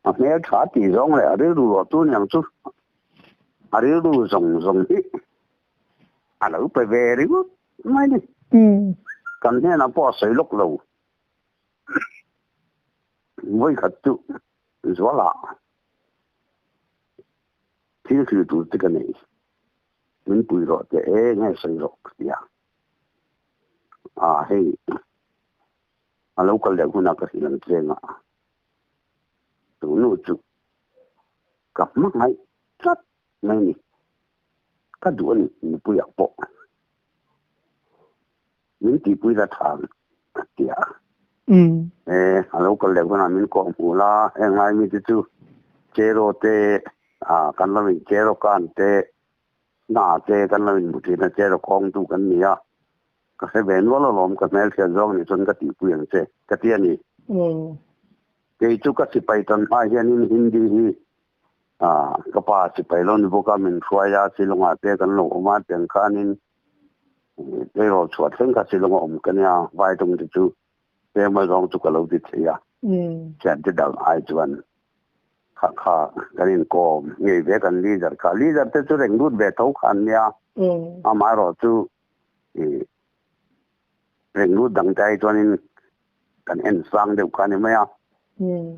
B: A hmel tha tih zawng leh a rilru ruah tu niang chu a rilru zawng zawng hi a lo pe ve ringawt mai ni. Kan hnenah pawh a sawi lawk lo. Vawikhat chu Zuala thil thlir tur te ka nei. Min pui rawh teh e nge sawi rawh ka ti a. A hei a lo kal leh hunah ka hrilh ang che ngah. Tunu chu ka hmangaih tlat mai ni. Ka duh a ni nupuiah pawh. Min tihpui la tha ang a ti a. E, a lo kal leh hunah min kawh hmuh la, heng lai mite chu Cheraw te, kan lo in Cheraw kan te, hna te kan lo inhmu thin a, Cheraw khawngtu kan ni a. Ka hre ve nual alawm, ka hmelhriat zawng nih chuan ka tihpui ang che, ka ti a ni. Kei chu ka sipai tan hma hianin Hindi hi ka pa sipai lo ni bawk a, min hruai a, Shillong-ah te kan lo awm a, tiang khanin tleirawl chhuah thleng kha Shillong-a awm ka nia, vai tawng te chu tlem azawng chu ka lo ti thei a, thiante dang ai chuan kha kha kan inkawm ngei ve kan leader kha, leader te chu reng lut ve tho kha an nia, amaherawh chu Renglut dang te ai chuanin kan en sang deuh kha a ni mai a.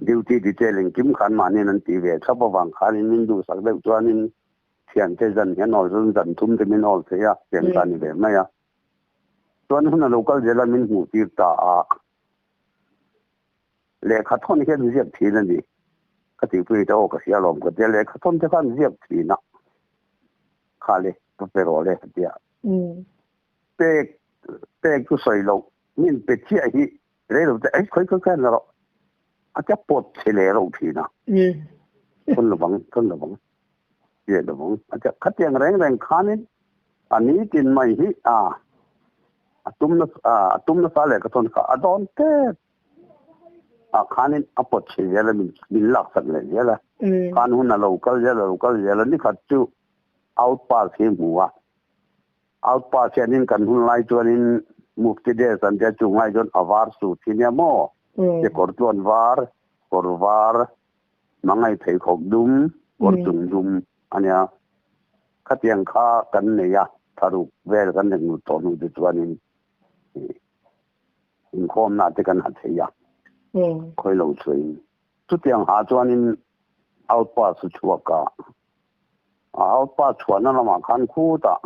B: Duty detail engkim khan mahniin an tih ve thlap avang khanin min duhsak deuh chuanin thiante zan hian awl chuan zan thum te min awl thei a, tiang kha a ni ve mai a. Chuan hun a lo kal zel a min hmuh tir ta a, lehkha thawn hian ziak thin a ni. Ka tihpui te aw ka hria alawm ka tia, lehkha thawn te khan ziak thin a, kha le ka pe rawh le ka tia. Pek pek chu sawi loh min pe chiah hi rei lo te ei khawi khawi khawi an rawh a tia pawt chhe leh reuh thin a. Thawn lovang thawn lovang chiah lovang a tia khatiang reng reng khanin a nitin mai hi a a tum na a tum nasa leh ka thawn kha a dawn tep ah khanin a pawt chhe zel a min min laksak leh zel a khan hun a lo kal zel a lo kal zel a nikhat chu out pass hi hmu a. Out pass hianin kan hun lai chuanin Mufti dress an tia chung lai chuan a var suit hi nia maw? Kekawr tluan var, kawr var, hmangaih pheikhawk dum, kawr chung dum a nia. Khatiang kha kan nei a, tharuk vel kan reng lut tawh hnu te chuanin inkhawmna te kan ha thei a, khawi lo chhuahin. Chutiang ha chuanin out pass chu chhuak a. A haupa chhuahna lamah khan khutah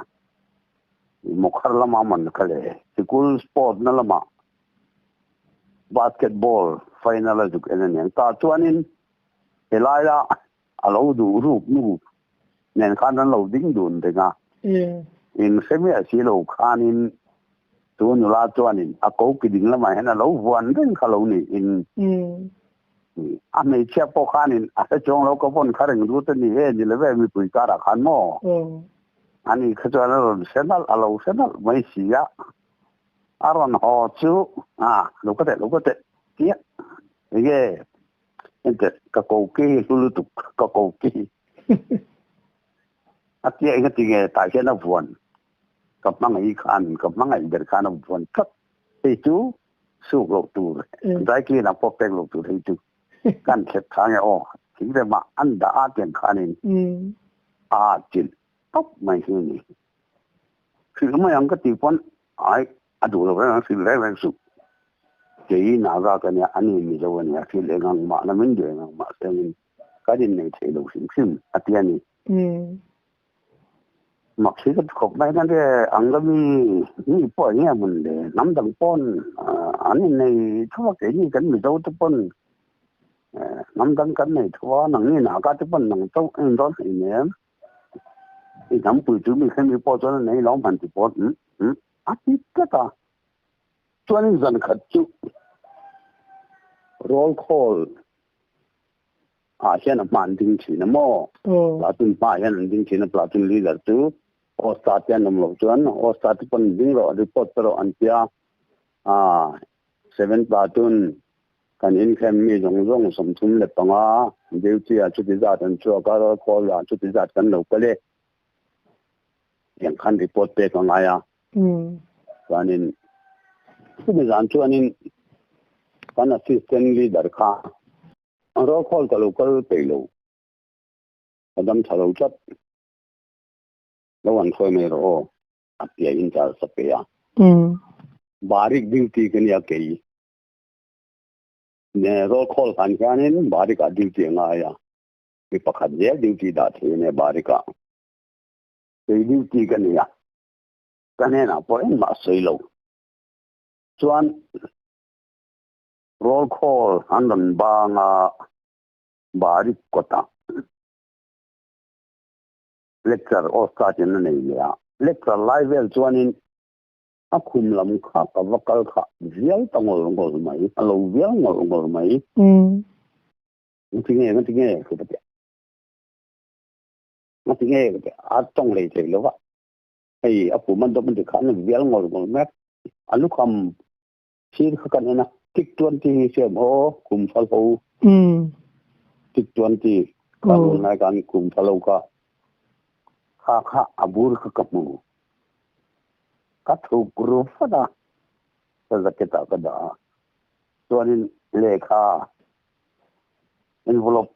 B: Mokhar lama man kha leh sikul sport na lamah basketball final a zuk en a niang. Tah chuanin helaia a lo duh ruk nu nen khan an lo ding dun reng a. Inhre miah si lo khanin. Chu nula chuanin a koki ding lamah hian a lo vuan reng kha lo niin a hmeichhia pawh khanin a hre chuang lo ka vawn kha reng lut a ni e ni love mipui karah khan maw ani kha chuan a rawn hre nalh a lo hre nalh mai si a a rawn haw chu a lo ka teh lo ka teh chiah enge Enteh, ka koki hi hlu lutuk, ka koki. A tia enga ti nge tah hian a vuan, ka hmangaih khan, ka hmangaih ber khan a vuan tlat. Hei chu suk loh tur, dry clean ah pawh pek loh tur hei chu. Kan thlep tha nge aw, thing remah an dah a tiang khanin a chilh tawp mai hi a ni. Hrilh mai ang ka tih pawn ai a duh lo reng ang hrilh reng reng suh. Kei Naga ka nia, ani Mizo a nia, hrilh eng ang mah la min duh eng ang mah sengin kan innei thei lo hrim hrim a ti a ni. Mak hi ka ti khawp mai na le, ang ka mi mi pawh eng nge mawn le, hnam dang pawn an innei tho a, keini kan Mizo te pawn hnam dang kan nei tho a, nangni Naga te pawn nang chauh a inrawn hlei nem. I hnampui chu mi hre mi pawh chuan a nei lo hman ti pawh umm umm a ti tlat a. Chuanin zan khat chu roll call ah hian a hma an ding thin a maw? Platoon hma ah hian an ding thin a, platoon leader chu Osta te an awm loh chuan Osta te pawn ding rawh report pe rawh an tia a, seven platoon Kan inhrem mi zawng zawng 35 duty ah chuti zat an chhuak a, roll call ah chuti zat kan lo kal e. Tiang khan report pek a ngai a. Chuanin chumi zan chuanin kan assistant leader kha roll call ka lo kal peih lo, ka dam tha lo tlat, lo an hruai mai rawh aw a tia in charge a pe a. Barik duty ka nia kei. Roll call khan hianin Barikah duty a ngai a, mi pakhat zel duty dah thei a nia Barikah. Kei duty ka ni a, ka hnenah pawh engmah a sawi lo. Chuan roll call an rawn bang a, Barik kawtah lecture Oscar ten a nei leh a, lecture lai vel chuanin A khum lam kha ka va kal kha vial ta ngawr ngawr mai, a lo vial ngawr ngawr mai. Ngati nge, ngati nge ka va ti a. Ngati nge ka ti a, a tawng hlei thei lo va. Hei a pum an dawp an ti khan a vial ngawr ngawr mai a. A lukham sir kha kan en a, tik 20 hi siam aw, kum fal ho. Tik 20 ka rul nai kan kum fal ho kha. Kha kha a bur kha ka hmu. Ka thuk ru fat a, ka jacket ah ka dah a, chuanin lehkha envelope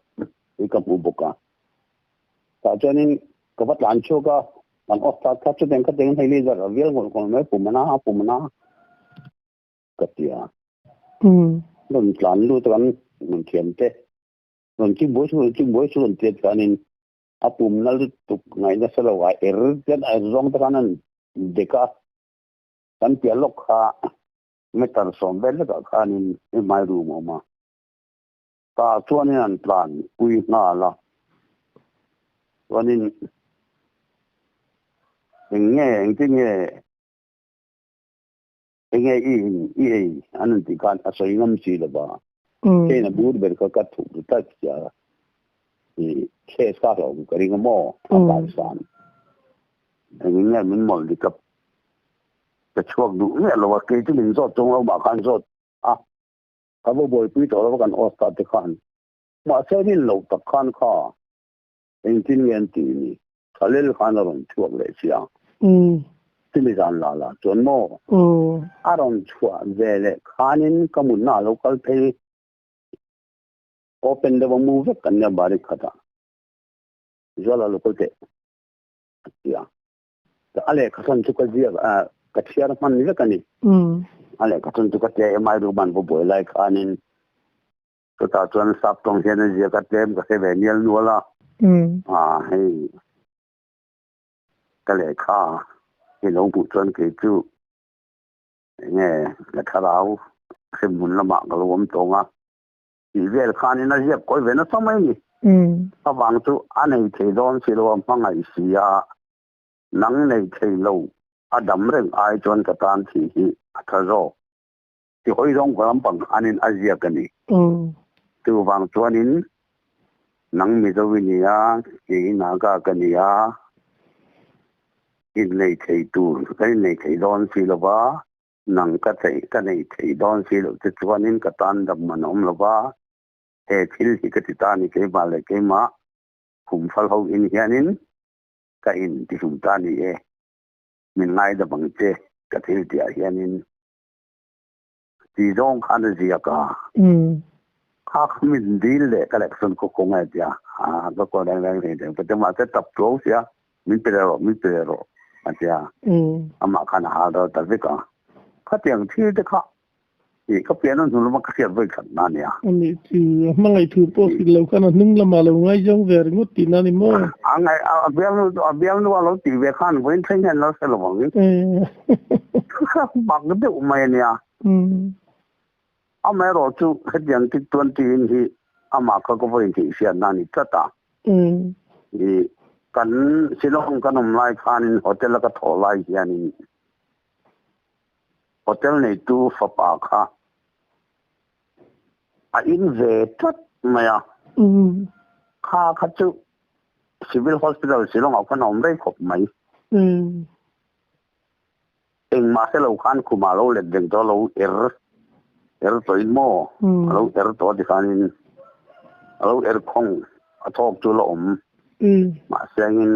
B: hi ka hmu bawk a, tah chuanin ka va tlan chhuak a, kan off ta thlap chutiang khatiang hei leader a vial ngawlh ngawlh mai pum a na pum a na ka ti a, rawn tlan lut a kan rawn thiam te rawn chim buai chu rawn chim buai chu rawn tiat chuanin A pumna lutuk ngaih nasa lo a er ten a er zawng te khan an dek a, kan piah lawk kha meter 10 vel lekah khanin i hmai room a awm a, tah chuanin an tlan pui nghal a, chuanin eng nge engtin nge enge i in i ei an han tih khan a sawi ngam si lo va, keiin a bur ber kha ka thup ru tlat sia i case kha hlauhawm ka ring a maw a kalsan engin nge min mawlh dik a ka chhuak duh miah lo a, kei chu min zawt chung lo mah khan zawt a ka va buaipui tawh lo va kan Oscar te khan mahse rin loh tak khan kha Engtin nge an tih ni? Khalil khan a rawn chhuak leh sia. Chumi zan la la chuan maw? A rawn chhuah ve leh khanin ka mutna a lo kal phei. Open deuh a mu vek kan nia bari khatah. Zuala lo kal teh a ti a. A lehkha thawn chu ka ziak a, ka chhiar hman vek a ni. A lehkha thawn chu ka tia MI Ruban va buai lai khanin Chutah chuan sap tawng hian a ziak a tlem ka hre ve nial nual a. A hei ka lehkha hi lo hmuh chuan kei chu enge ka thlarau hremhmun lamah ka lo awm tawng a tih vel khanin a ziak kawi ve nasa mai a ni. Avang chu a nei thei dawn si lo a hmangaih si a, nang nei thei lo. A dam reng ai chuan ka tan thih hi a tha zawk. Ti hawi zawng lampang khanin a ziak a ni. Chuvang chuanin nang Mizo i ni a, kei Naga ka ni a, innei thei tur kan innei thei dawn si lo va, nang ka thei ka nei thei dawn si loh che chuanin ka tan dam man a awm lo va, he thil hi ka ti ta a ni keimah leh keimah khum fal ho in hianin ka in ti hlum ta a ni e, min ngaidam ang che ka thil tihah hianin. Ti zawng khan a ziak a. Kha kha min dil leh ka leksawn khaw kawng e tia. A ka kaw reng reng reng reng pate mahse tap tuau sia min pe leh rawh min pe leh rawh a tia. Amah khan a hal ral ta vek a. Khatiang thil te kha i ka pian a hnu lama ka hriat vawi khat na nia.
A: Ani chu a hmangaih thu pawh hrilh lo khan a hnung lamah lo ngaizawng ve ringawt tihna a ni maw?
B: A ngaih a bialnu a bialnu a lo tih ve khan vawiin thleng hian lo hre lo ang. Bak deuh mai a nia. Amaherawh chu hetiang tik 20 in hi amah kha ka vawiin theih hriatna a ni tlat a. I kan Shillong kan awm lai khanin hotel a ka thawh lai hianin Hotel neitu fapa kha a in ve tlat mai a. Kha kha chu Civil Hospital Shillong ah khan a awm rei khawp mai. Engmah hre lo khan khumah lo let reng tawh a lo er er tawhin maw a lo er tawh a tikhanin a lo er khawng a thawk chu la awm. Mahse angin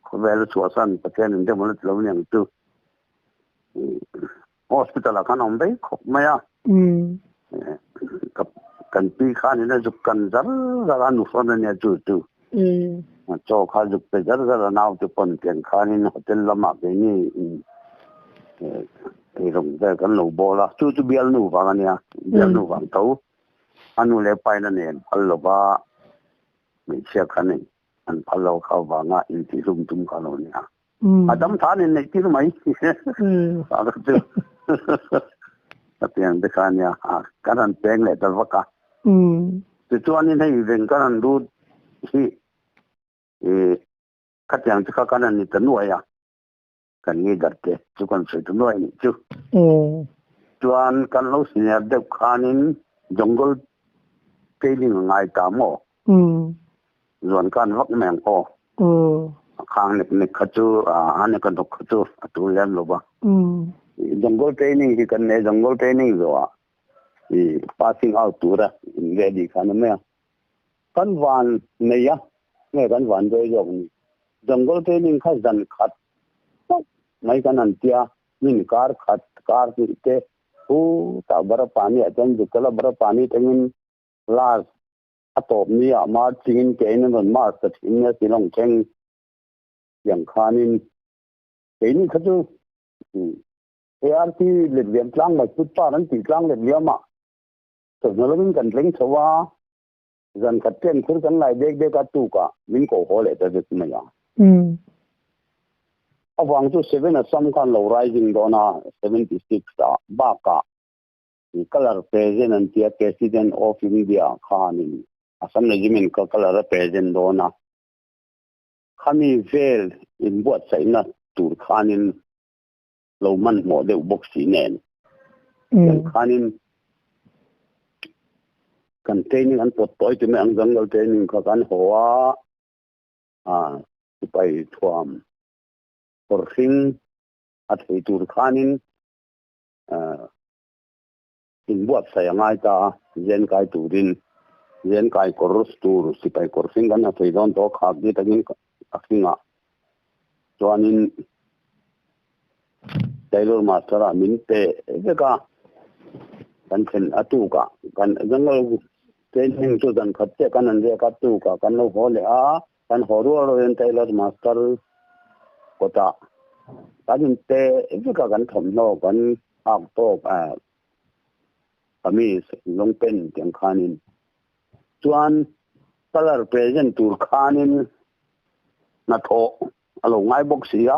B: khawvel a chhuahsan Pathian in deuh a la ti lo aniang chu. Hospital ah khan a awm vei khawp mai a. Kan pi khan in a zuk kan zar zar a nuhrawn a nia chu chu. Chaw kha zuk pe zar zar a naute pawn tiang khanin hotel lamah keini eirawng vel kan lo bawl a. Chu chu bialnu vang a nia, bialnu vang tho. A nu leh pa in a nen phal lova hmeichhia kha nei an phal lo kha vanga intihhlum tum kha lo nia. A dam than in neih tir mai. A ka chu. Ka piang te kha nia. Kan han peng leh ta vak a. Tichuanin hei veng kan han lut hi khatiang te kha kan han ni ta nuai a. Kan ngi dar te chu kan sawi ta nuai nih chu. Chuan kan lo senior deuh khanin jungle training a ngai ta maw? Zuan kan vak mai ang aw. A khang nek nek kha chu a nek a dawk kha chu a tul lem lo va. Jungle training hi kan nei jungle training zawh ah i passing out tura in ready khan a mai a. Kan van nei a nge kan van dawi zawk ni. Jungle training kha zan khat chauh mai kan han tia min kar khat kar hnih te hu tah Barapani ah chuan Zukala Barapani tangin last A tawp ni ah marching in kein an rawn march ta thin nia Shillong thleng tiang khanin keini kha chu ARC letliam tlang mai footpath an tih tlang letliam ah chawhnu lovin kan thleng chho a, zan khat chen khur kan lai dek dek a tuk ah min koh haw leh ta vek mai a. Avang chu seven Assam khan lo rising dawn a 76 ah bakah Colour present an tia President of India khanin Assam Regiment kha colour a present dawn a, khami vel inbuatsaihna tur khanin lo hmanhmawh deuh bawk si nen tiang khanin kan training an pawt tawi ti mai ang jungle training kha kan haw a, sipai thuam kawr hring a thei tur khanin inbuatsaih a ngai ta a, zen kai turin zen kai kawr tur sipai kawr hring kan ha thei dawn tawh a, khak ni takin a hringah chuanin tailor master ah min pe vek a, kan thlen a tukah kan jungle training chu zan khat chiah kan han riak a, tukah kan lo haw leh a. Kan haw rual rualin tailor master kawtah kan inte vek a, kan thawmhnaw kan hak tawk a, kamis lawng pen tiang khanin chuan colour present tur khanin hnathawh a lo ngai bawk si a,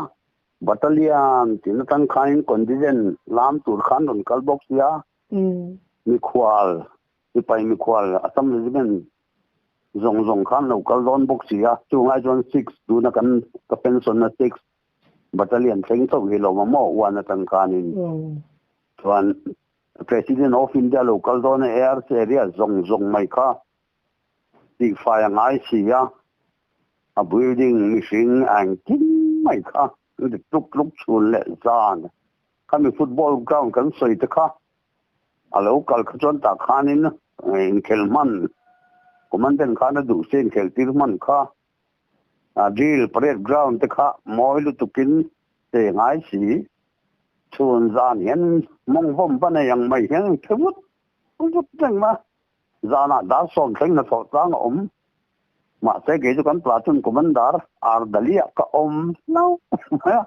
B: battalion tih na tang khanin contingent lam tur khan rawn kal bawk si a, mikhual sipai mikhual Assam Regiment Zawng zawng khan lo kal dawn bawk si a, chungai chuan six tuna kan ka pension na six Battalion thleng chauh hi lo maw one atang khanin chuan President of India lo kal dawn a ARC area zawng zawng mai kha tihfai a ngai si a, a building mihring engkim mai kha dik tluk tluk chhun leh zan khami football ground kan sawi te kha a lo kal kha chuan tah khanin inkhel hman commandant khan a duh se inkhel tir hman kha A drill parade ground te kha mawi lutukin che ngai si. Chhun zan hian mawng vawm va nei ang mai hian an phe vut vut reng a, zanah dar sawm thleng hnathawh tlang a awm. Mahse kei chu kan platoon commander Ardaliah ka awm hlauh mai a.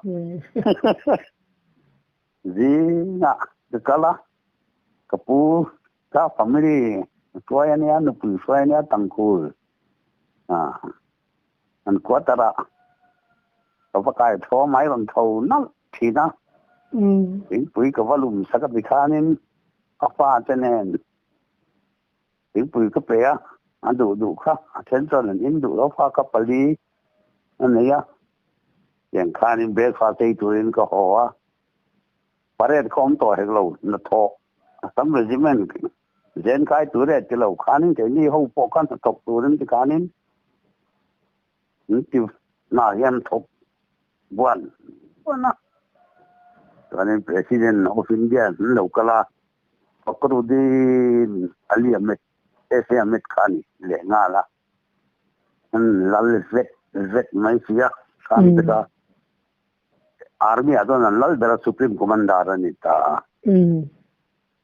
B: Zingah ka kal a, ka pu ka family hruai a nia, nupui hruai a nia Tangkhul. An quarter ah ka va kai tho mai rawn tho nalh thin a, thingpui ka va lum sak a tikhanin a fa te nen thingpui ka pe a, a duh duh kha a then chuan an in duh lo fa ka pali a nei a, tiang khanin breakfast ei turin ka haw a, parade kha awm tawh hek lo hnathawh Assam Regiment Zen kai tur e ti lo khanin keini ho pawh khan hnathawk turin ti khanin an ti hna hian thawk buan buan a. Chuanin President of India an lo kal a, Fakhruddin Ali Ahmed, SA Ahmed kha a ni leh nghal a. An lal vet vet mai si a, khan te kha Army ah chuan an lal ber a, Supreme Commander a ni ta a.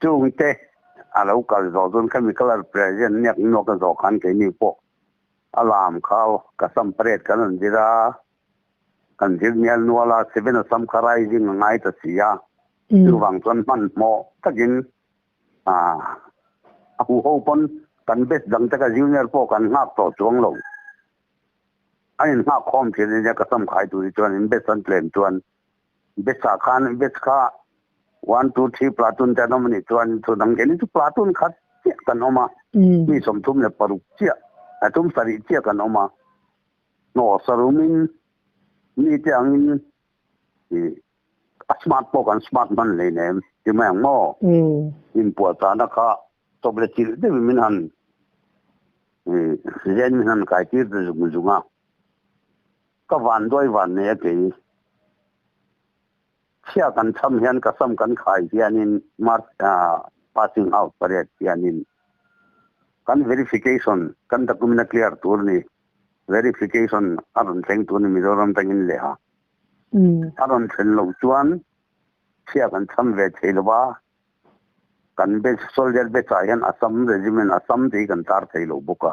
B: Chungte a lo kal zawh chuan khami colour present niak nuak a zawh khan keini pawh a lam kha ka sam parade kan rawn zir a, kan zir mial nual a, seven a sam kha rising a ngai ta si a, chuvang chuan hmanhmawh takin a huho pawn kan batch dang te ka junior pawh kan nghak tawh chuang lo. An innghak khawm thin a nia ka sam khai tur hi chuan in batch an tlem chuan Batch ah khan batch kha one two three platoon te an awm a nih chuan chu dang keini chu platoon khat chiah kan awm a, mi 36 chiah a tum sarih chiah kan awm a, hnawh sarumin mi te angin ih a smart pawh kan smart hman hleinem ti mai ang maw? Inpuahchahna kha chawp leh chilh deuhin min han ih zen min han kai tir ta zung zung a. Ka van duai van nei a kei. Chhia kan cham hian ka sam kan khai hianin March passing out parade hianin kan verification kan document a clear tur ni verification a rawn thleng tur ni Mizoram tangin leh a a rawn thlen loh chuan chhia kan cham ve thei lo va kan batch soldier batch ah hian Assam regiment Assam tih hi kan tar thei lo bawk a.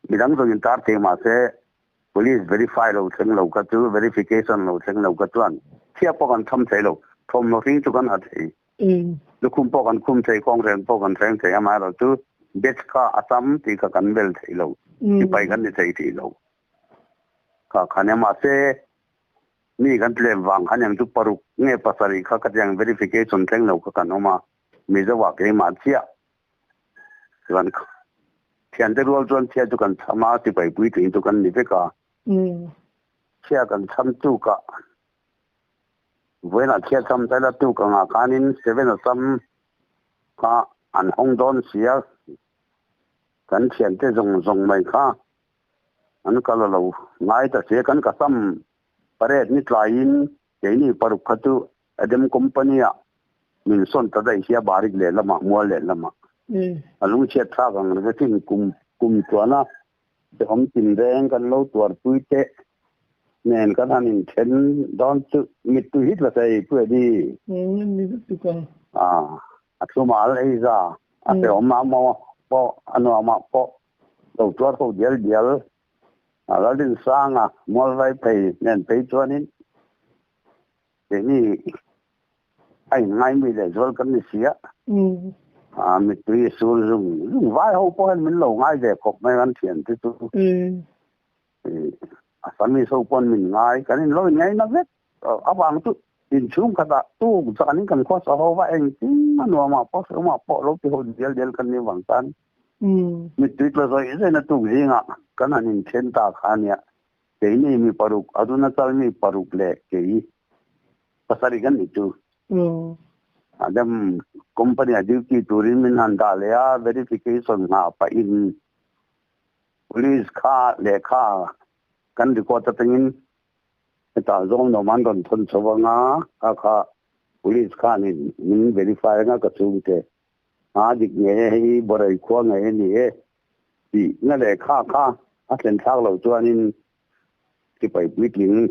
B: Midang zawng in tar thei mahse Police verify lo thleng lo kha chu verification lo thleng lo kha chuan chhia pawh kan tham thei lo, thawmhnaw hring chu kan ha thei, lukhum pawh kan khum thei, kawnghren pawh kan thleng thei, amaherawhchu batch kha a tam tih kha kan bel thei lo, sipai kan ni thei tih lo kha kha nia. Mahse mi kan tlem vang khan eng chu paruk nge pasarih kha khatiang verification thleng lo kha kan awm a, Mizo ah keimah chiah Chuan thiante rual chuan chhia chu kan chham a, sipai puitling chu kan ni vek a. Chhia kan chham tuk a, vawiinah chhia chham ta ila tuk angah khanin seven a sam kha an hawng dawn si a, kan thiante zawng zawng mai kha an kal a lo ngai ta si a, kan ka sam parade ni tlaiin keini paruk kha chu Adam company ah min sawn ta daih hi a barik lehlamah mual lehlamah a lungchhiat thlak ang reng asin kum kum chuana hrehawm tinreng kan lo tuarpui teh nen kan han inthen dawn chu mittui hi tla thei pu Eddie. A thlum al ei za a hrehawm ah maw pawh a nuam ah pawh lo tuar ho dial dial a Lalrinsanga mual vai phei nen phei chuanin Keini a inngai mi leh zual kan ni si a, mittui sur zung zung vai ho pawh hian min lo ngai ve khawp mai kan thian te chu. Assamese ho pawn min ngai, kan in lo inngai na vek avang chu inchhung khatah tuk zanin kan khawsa ho va engtin a nuamah pawh hrehawmah pawh lo ti ho dial dial kan ni vang tan mittui tla zawih zawihna tuk zingah kan han inthen ta kha ania. Keini mi paruk Arunachal mi paruk leh kei pasarih kan nih chu. Adam company a duty turin min han dah leh a, verification nghah pahin police kha lehkha kan record atangin hetah zawng nuam an rawn thawn chho anga kha kha police khanin min verify anga ka chhungte a dik ngei e hei Borai khua ngei a ni e tih na lehkha kha a thlen thlak loh chuanin sipai puitling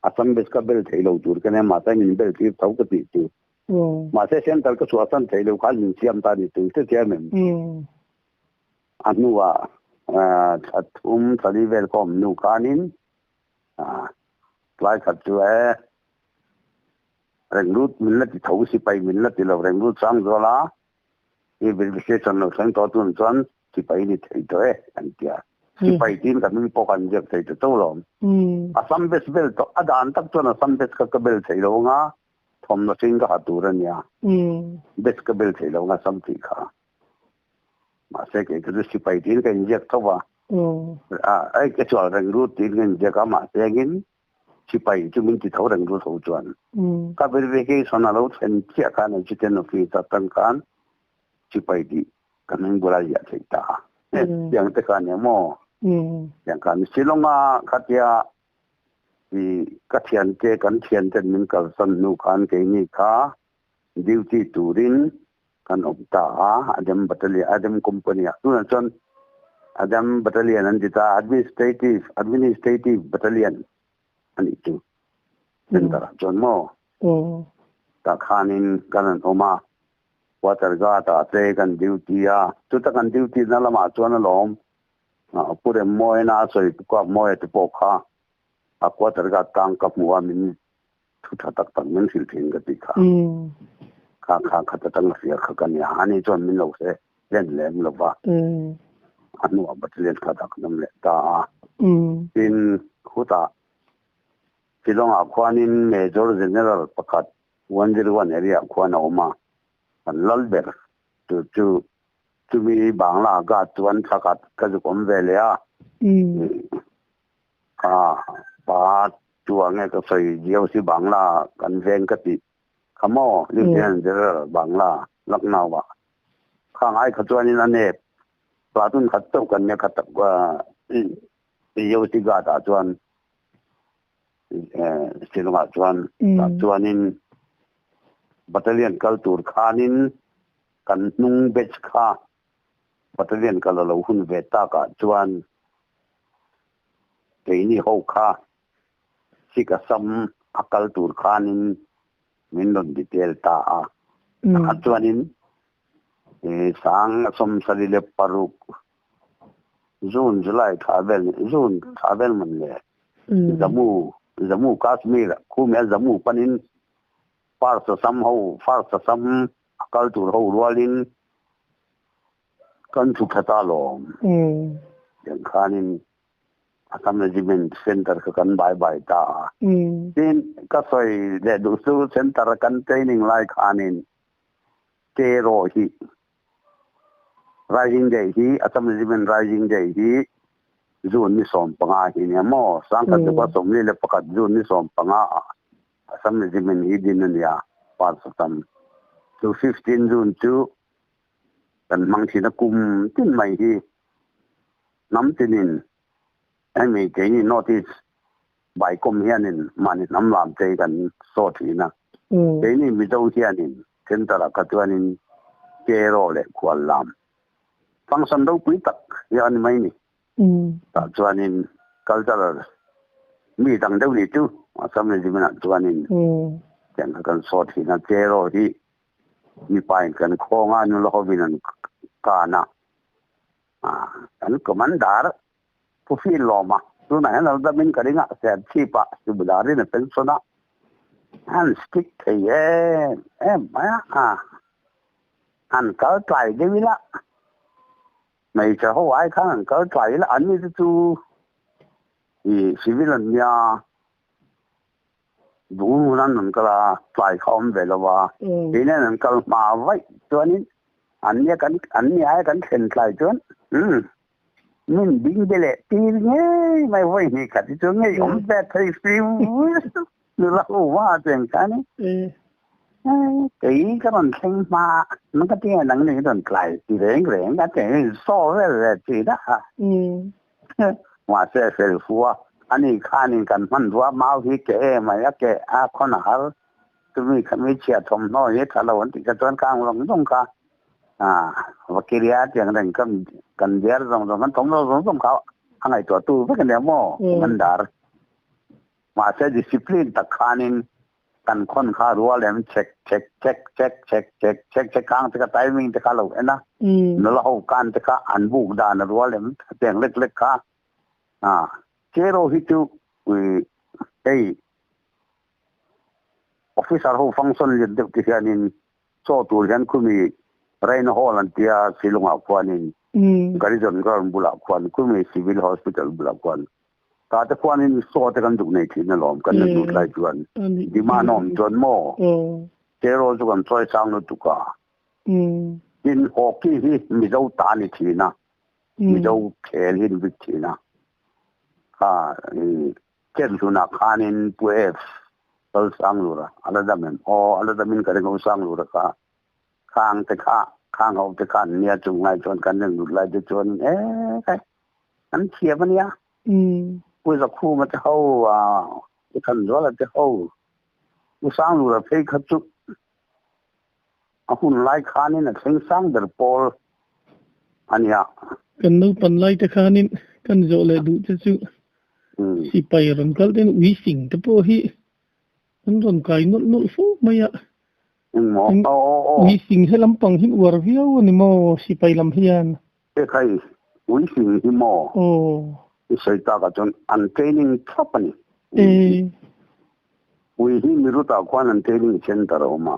B: Assam base ka bel thei lo tur ka nia mahse min bel tir tho ka tih chu. Mahse centre ka chhuahsan thei lo khan min siam ta a ni chu hrethiam em? A hnuah thla thum thla li vel ka awm hnu khanin tlai khat chu e Renglut min la ti tho sipai min la ti lo Renglut Sangzuala i verification lo thleng tawh tun chuan sipai ni thei tawh e an ti a. Sipai tiin ka hming pawh kan ziak thei ta chauh lo. Assam base bel tawh a dan tak chuan Assam base kha ka bel thei lo anga thawmhnaw hring ka ha tur a nia. Base ka bel thei lo anga Assam tih kha. Mahse kei chu sipai tiin ka inziak tho va. Ai ka chual reng ru tiin ka inziak a mahse engin sipai chu min ti tho reng ru tho chuan. Ka verification a lo thlen chiah khan Education Office atang khan sipai tih ka hming bula ziah theih ta a. Tiang te kha nia maw? Tiang khan Shillong-a khatia i ka thiante kan thianten min kalsan hnu khan keini kha duty turin kan awm ta a, Adam Battalion, Adam Company ah tunah chuan Adam Battalion an ti ta a, Administrative, Administrative Battalion a nih chu center ah chuan maw tah khanin kan rawn awm a, quarter guard ah te kan duty a, chuta kan duty na lamah chuan alawm Pu Remmawiina a sawi Pu Kapmawia te pawh kha a quarter guard tang ka hmu a min thu tha tak tak min hrilh thin ka tih kha. Kha kha khat atang a hria kha ka nia. Ani chuan min lo hre hlen lem lo va. A hnuah battalion khat ah kan awm leh ta a. Tin, khutah Shillong-ah khuanin Major General pakhat 101 area ah khuan a awm a. Kan lal ber tur chu chumi Bangla guard chuan thla khat ka zuk awm ve leh a. Kha pa chua nge ka sawi GOC Bangla kan veng ka tih kha maw Lieutenant General Bangla Lucknow ah kha ngai kha chuanin a nep platoon khat chauh kan nia kha tak GOC guard ah chuan Shillong ah chuan tah chuanin battalion kal tur khanin kan hnung batch kha battalion kal a lo hun ve tak ah chuan Keini ho kha Sikh Assam a kal tur khanin min rawn detail ta a. Pakhat chuanin sang sawmsarih leh paruk June, July thla vel June thla vel man le Jammu Jammu Kashmir khumia Jammu panin First Assam ho First Assam a kal tur ho rualin Kan thu tha ta lawm. Tiang khanin Assam Regiment Centre kha kan bai bai ta a. Tin, ka sawi leh duh chu Centre kan training lai khanin Kero hi Rising Day hi Assam Regiment Rising Day hi June ni 15 hi nia maw? Sangkhat chu 21 June ni 15 ah Assam Regiment hi din a nia, Parts Assam. Chu 15 June chu Kan hmang thin a kum tin mai hi hnam tinin hemi keini North East Vaikawm hianin mahni hnam lam te hi kan saw thin a. Keini Mizo hianin centre ah kha chuanin Kero leh Khual lam function ropui tak hi a ni mai ni. Tah chuanin cultural mi dang deuh ni chu Assam Regiment ah chuanin tiang kha kan saw thin a. Kero hi mipain kan khawng a, nula hovin an kan a, kan commander Pu Fil lawm a, tunah hian lo damin ka ring a, Serchhip ah Subedar-in a pension a, an stick thei em em mai a, an kal tlai deuh ila, hmeichhe ho ai khan an kal tlai ila, an ni te chu i civil an nia. Bungrun an rawn kal a, tlai kha awm ve lo va, keini an kal hma vaih chuanin an nia kan an ni aia kan thlen tlai chuan umm Min ding be leh tir ngei mai vawi hnih khat hi chu ngei awm ve thei si nula ho va cheng khan kei ka rawn thleng hma nang ka tinge nang ni rawn tlai ti reng reng a cheng in saw vel ve thin a mahse fel fu a ani khanin kan hmanrua mau hi ke em ai a ke a khawn a har chumi khami chhia thawmhnaw hi tha lo an tih kha chuan khang zawng zawng kha Vakiria tiang reng kan kan biar zawng zawng kan thawmhnaw zawng zawng kha a ngaihtuah tu vek a nia maw Commander. Mahse discipline tak khanin kan khawn kha rual em chek chek chek chek chek chek chek chek khang te kha timing te kha lo en a nula ho kan te kha an buk dan a rual em tiang lek lek kha chero hi chu hei officer ho function lian deuh te hianin Chaw tur hian khumi Rain Hall an tia Shillong-ah khuanin Garrison Ground bulah khuan khumi Civil Hospital bulah khuan ta te khuanin chaw te kan duh nei thin alawm kan la lut lai chuan demand a awm chuan maw Cheraw chu kan chawi sang lutuk a tin hockey hi Mizo ta a ni thin a Mizo khel hi an bik thin a kha Chenhlunah khanin Pu F. Lalsanglura a la dam em? Aw, a la damin ka ring ho Sanglura kha. Khang te kha, khang ho te khan nia chung ngai chuan kan reng lut lai te chuan e kai an thiam a nia. Pu Zakhuma te ho a, Pu Thanzuala te ho, Pu Sanglura phei kha chu a hun lai khanin a thleng sang ber pawl a nia.
A: Kan naupan lai te khanin kan zawh leh duh te chu sipai rawn kal ten ui sing te pawh hi an rawn kai nawlh nawlh fo mai a. Ui sing he lampang hi uar viau a ni maw sipai lam hian?
B: E khai, ui sing hi maw? I sawi takah chuan an training thlap a ni. Ui hi Mirutah khuan an training center a awm a.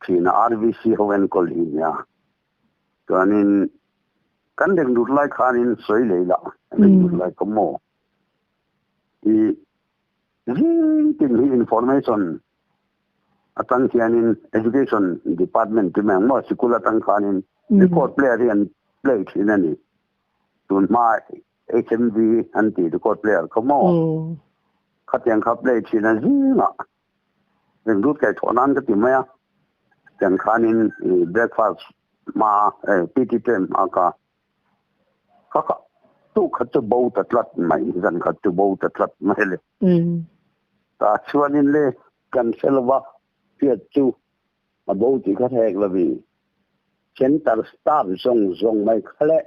B: Thina RVC ho enkawl hi nia. Chuanin kan reng lut lai khanin sawi lei la, reng lut lai ka maw? I zing tin hi information atang hianin education department ti mai ang maw sikul atang khanin record player hi an play thin a ni. Tun hma HMV an tih record player kha maw? Khatiang kha play thin a zingah Ringlut kai thawh nan ka ti mai a, tiang khanin breakfast hma PT time hma ka ka ka tu khat chu bo ta tlat mai, zan khat chu bo ta tlat mai le. Ta chuanin le kan hre lova hriat chu a bo tih kha hrek lovi center staff zawng zawng mai kha le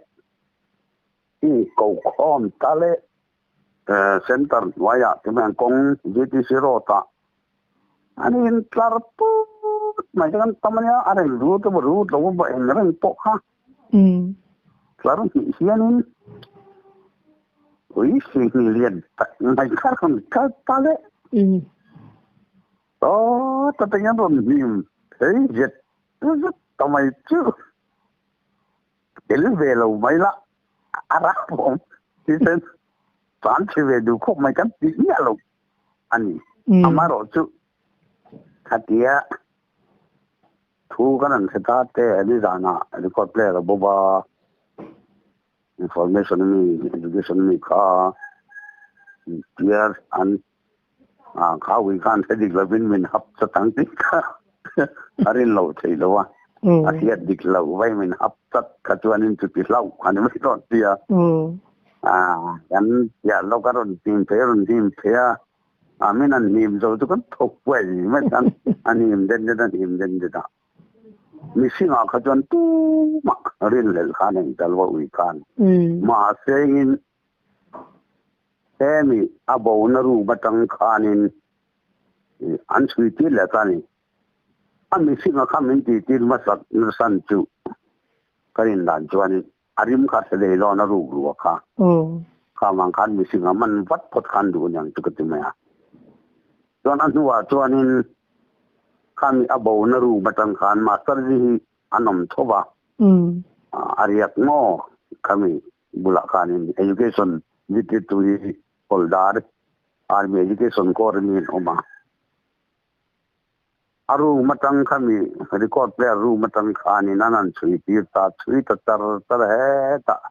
B: ko khawm ta le. Center hnuaiah te hian kawng GTC road ah an in tlar put mai te kan tam ania a reng rut emaw rut lo emaw eng reng pawh kha tlar hnih hianin ui sihni lian tak mai kha rawn kal ta le aw ta te hian rawn hnim phei zet zet ta mai chu tel ve lo mai la. A rap awm thisen tan chhe ve duh khawp mai kan tih miah lo a ni. Amaherawh chu khatia thu kan han hre ta te nizanah record player a bawp a, information mi education mi kha clear an kha ui khan hre dik lovin min hap chat ang tih kha a rin loh theih lo a, a hriat dik loh vai min hap chat kha chuanin chuti hlauh a ni mai dawn sia. Kan piah lawk a rawn hnim phei a rawn hnim phei a, a min an hnim zo chu kan thawk huai mai khan a hnim den den a hnim den den a. Mihringah kha chuan tumah rinhlelh khan eng tal va ui khan. Mahse in Hemi a bona room atang khanin an chhui tir leh ta a ni. A mihringa kha min tih tir hmasak nasan chu ka rin dan chuanin a rim kha hre lei lawn a ruk rua kha. Kha vang khan mihringa man vat phawt khan duh aniang chu ka ti mai a. Chuan a hnuah chuanin khami a bona room atang khan Master ji hi an awm tho va, a riak maw khami bulah khanin education zirtirtu hi Kawldar Army Education Corps in an awm a. A room atang khami record player room atang khanin an han chhui tir ta, chhui ta char char hetah.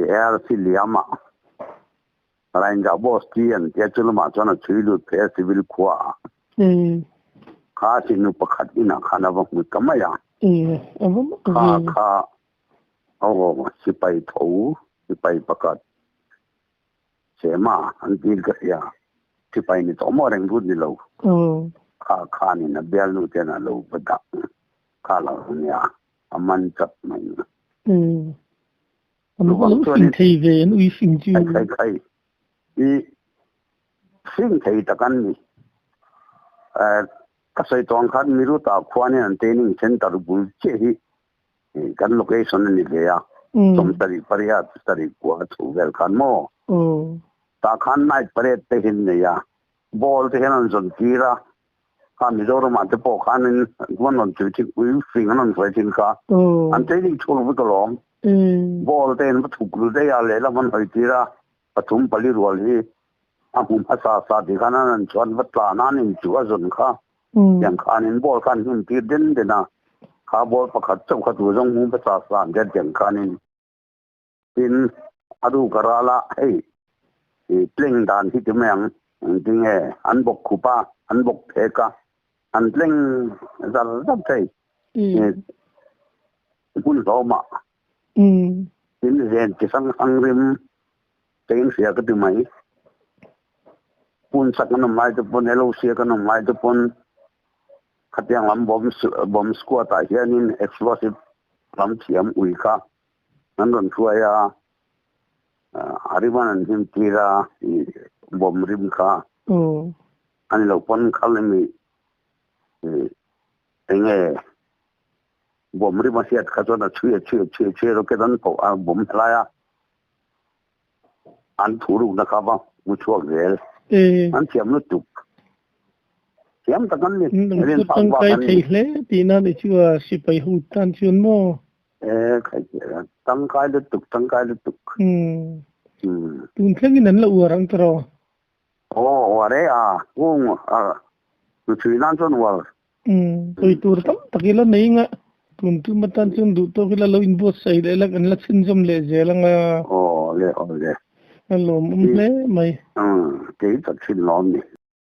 B: ARC liama Rainga boss ti an tia chu lamah chuan a chhui lut phei a civil khua ah. Kha sinu pakhat inah khan a va hmu ta mai a. Kha kha aw sipai tho sipai pakhat Sema an tir ka hria sipai ni tawh maw reng rut ni lo. Kha khanin a bialnu ten a lo va dah kha lo nia a man chat mai.
A: An va lo fing thei ve an ui fing chu.
B: Khai khai khai. I fing thei tak an ni. Ka sawi tawh ang khan Miruta khuanin an training center bul chiah hi kan location a ni ve a. Sawmsarih pariat sarih kua a chho vel khan maw? Tah khan night parade te hi an nei a. Ball te hian an zawn tir a. Kha Mizoram ah te pawh khanin an rawn chhui thin ui fing an rawn hruai thin kha an training chhung vek alawm. Ball te in va thuk ru daih a lehlam an hawi tir a pathum pali rual hi a hmu hmasa sa tih khan an rawn chuan va tlan a an inchuh a zawn kha tiang khanin ball kha an hnim tir den den a kha ball pakhat chauh kha tu zawng hmu hmasa sa an tia tiang khanin Tin, a ruk a ral a, hei, i tleng dan hi ti mai ang, engtinge an bawk khup a, an bawk phek a, an tleng zar zar thei, hmun hlawmah. Tin, zen chi hrang hrang rim tein hria ka ti mai. Hmun sak an awm lai te pawn, LOC a kan awm lai te pawn, khatiang lam bomb squad ah hianin explosive lam thiam ui kha An rawn hruai a, a rim an an hnim tir a, i bawm rim kha a ni lo pawn khal emi enge bawm rim a hriat kha chuan a chhui a chhui a chhui a chhui a rocket an koh a bawm helai a an thu rukna kha va hmu chhuak zel an thiam lutuk thiam tak an ni
A: rin phak bak an ni. Tangkai thei hle tihna ni chu a sipai ho tan chuan maw?
B: E khai che tangkai lutuk tangkai lutuk.
A: Umm tun thlengin an la uar ang tawh.
B: Aw uar e a kung a chhui nan chuan uar.
A: Umm sawi tur tam tak ila nei nga tun tum atan chuan duh tawk ila lo inbuatsaih leh la kan la chhunzawm leh zel anga.
B: Aw le aw le.
A: A lawmawm hle mai.
B: Umm kei tak thin lawm ni.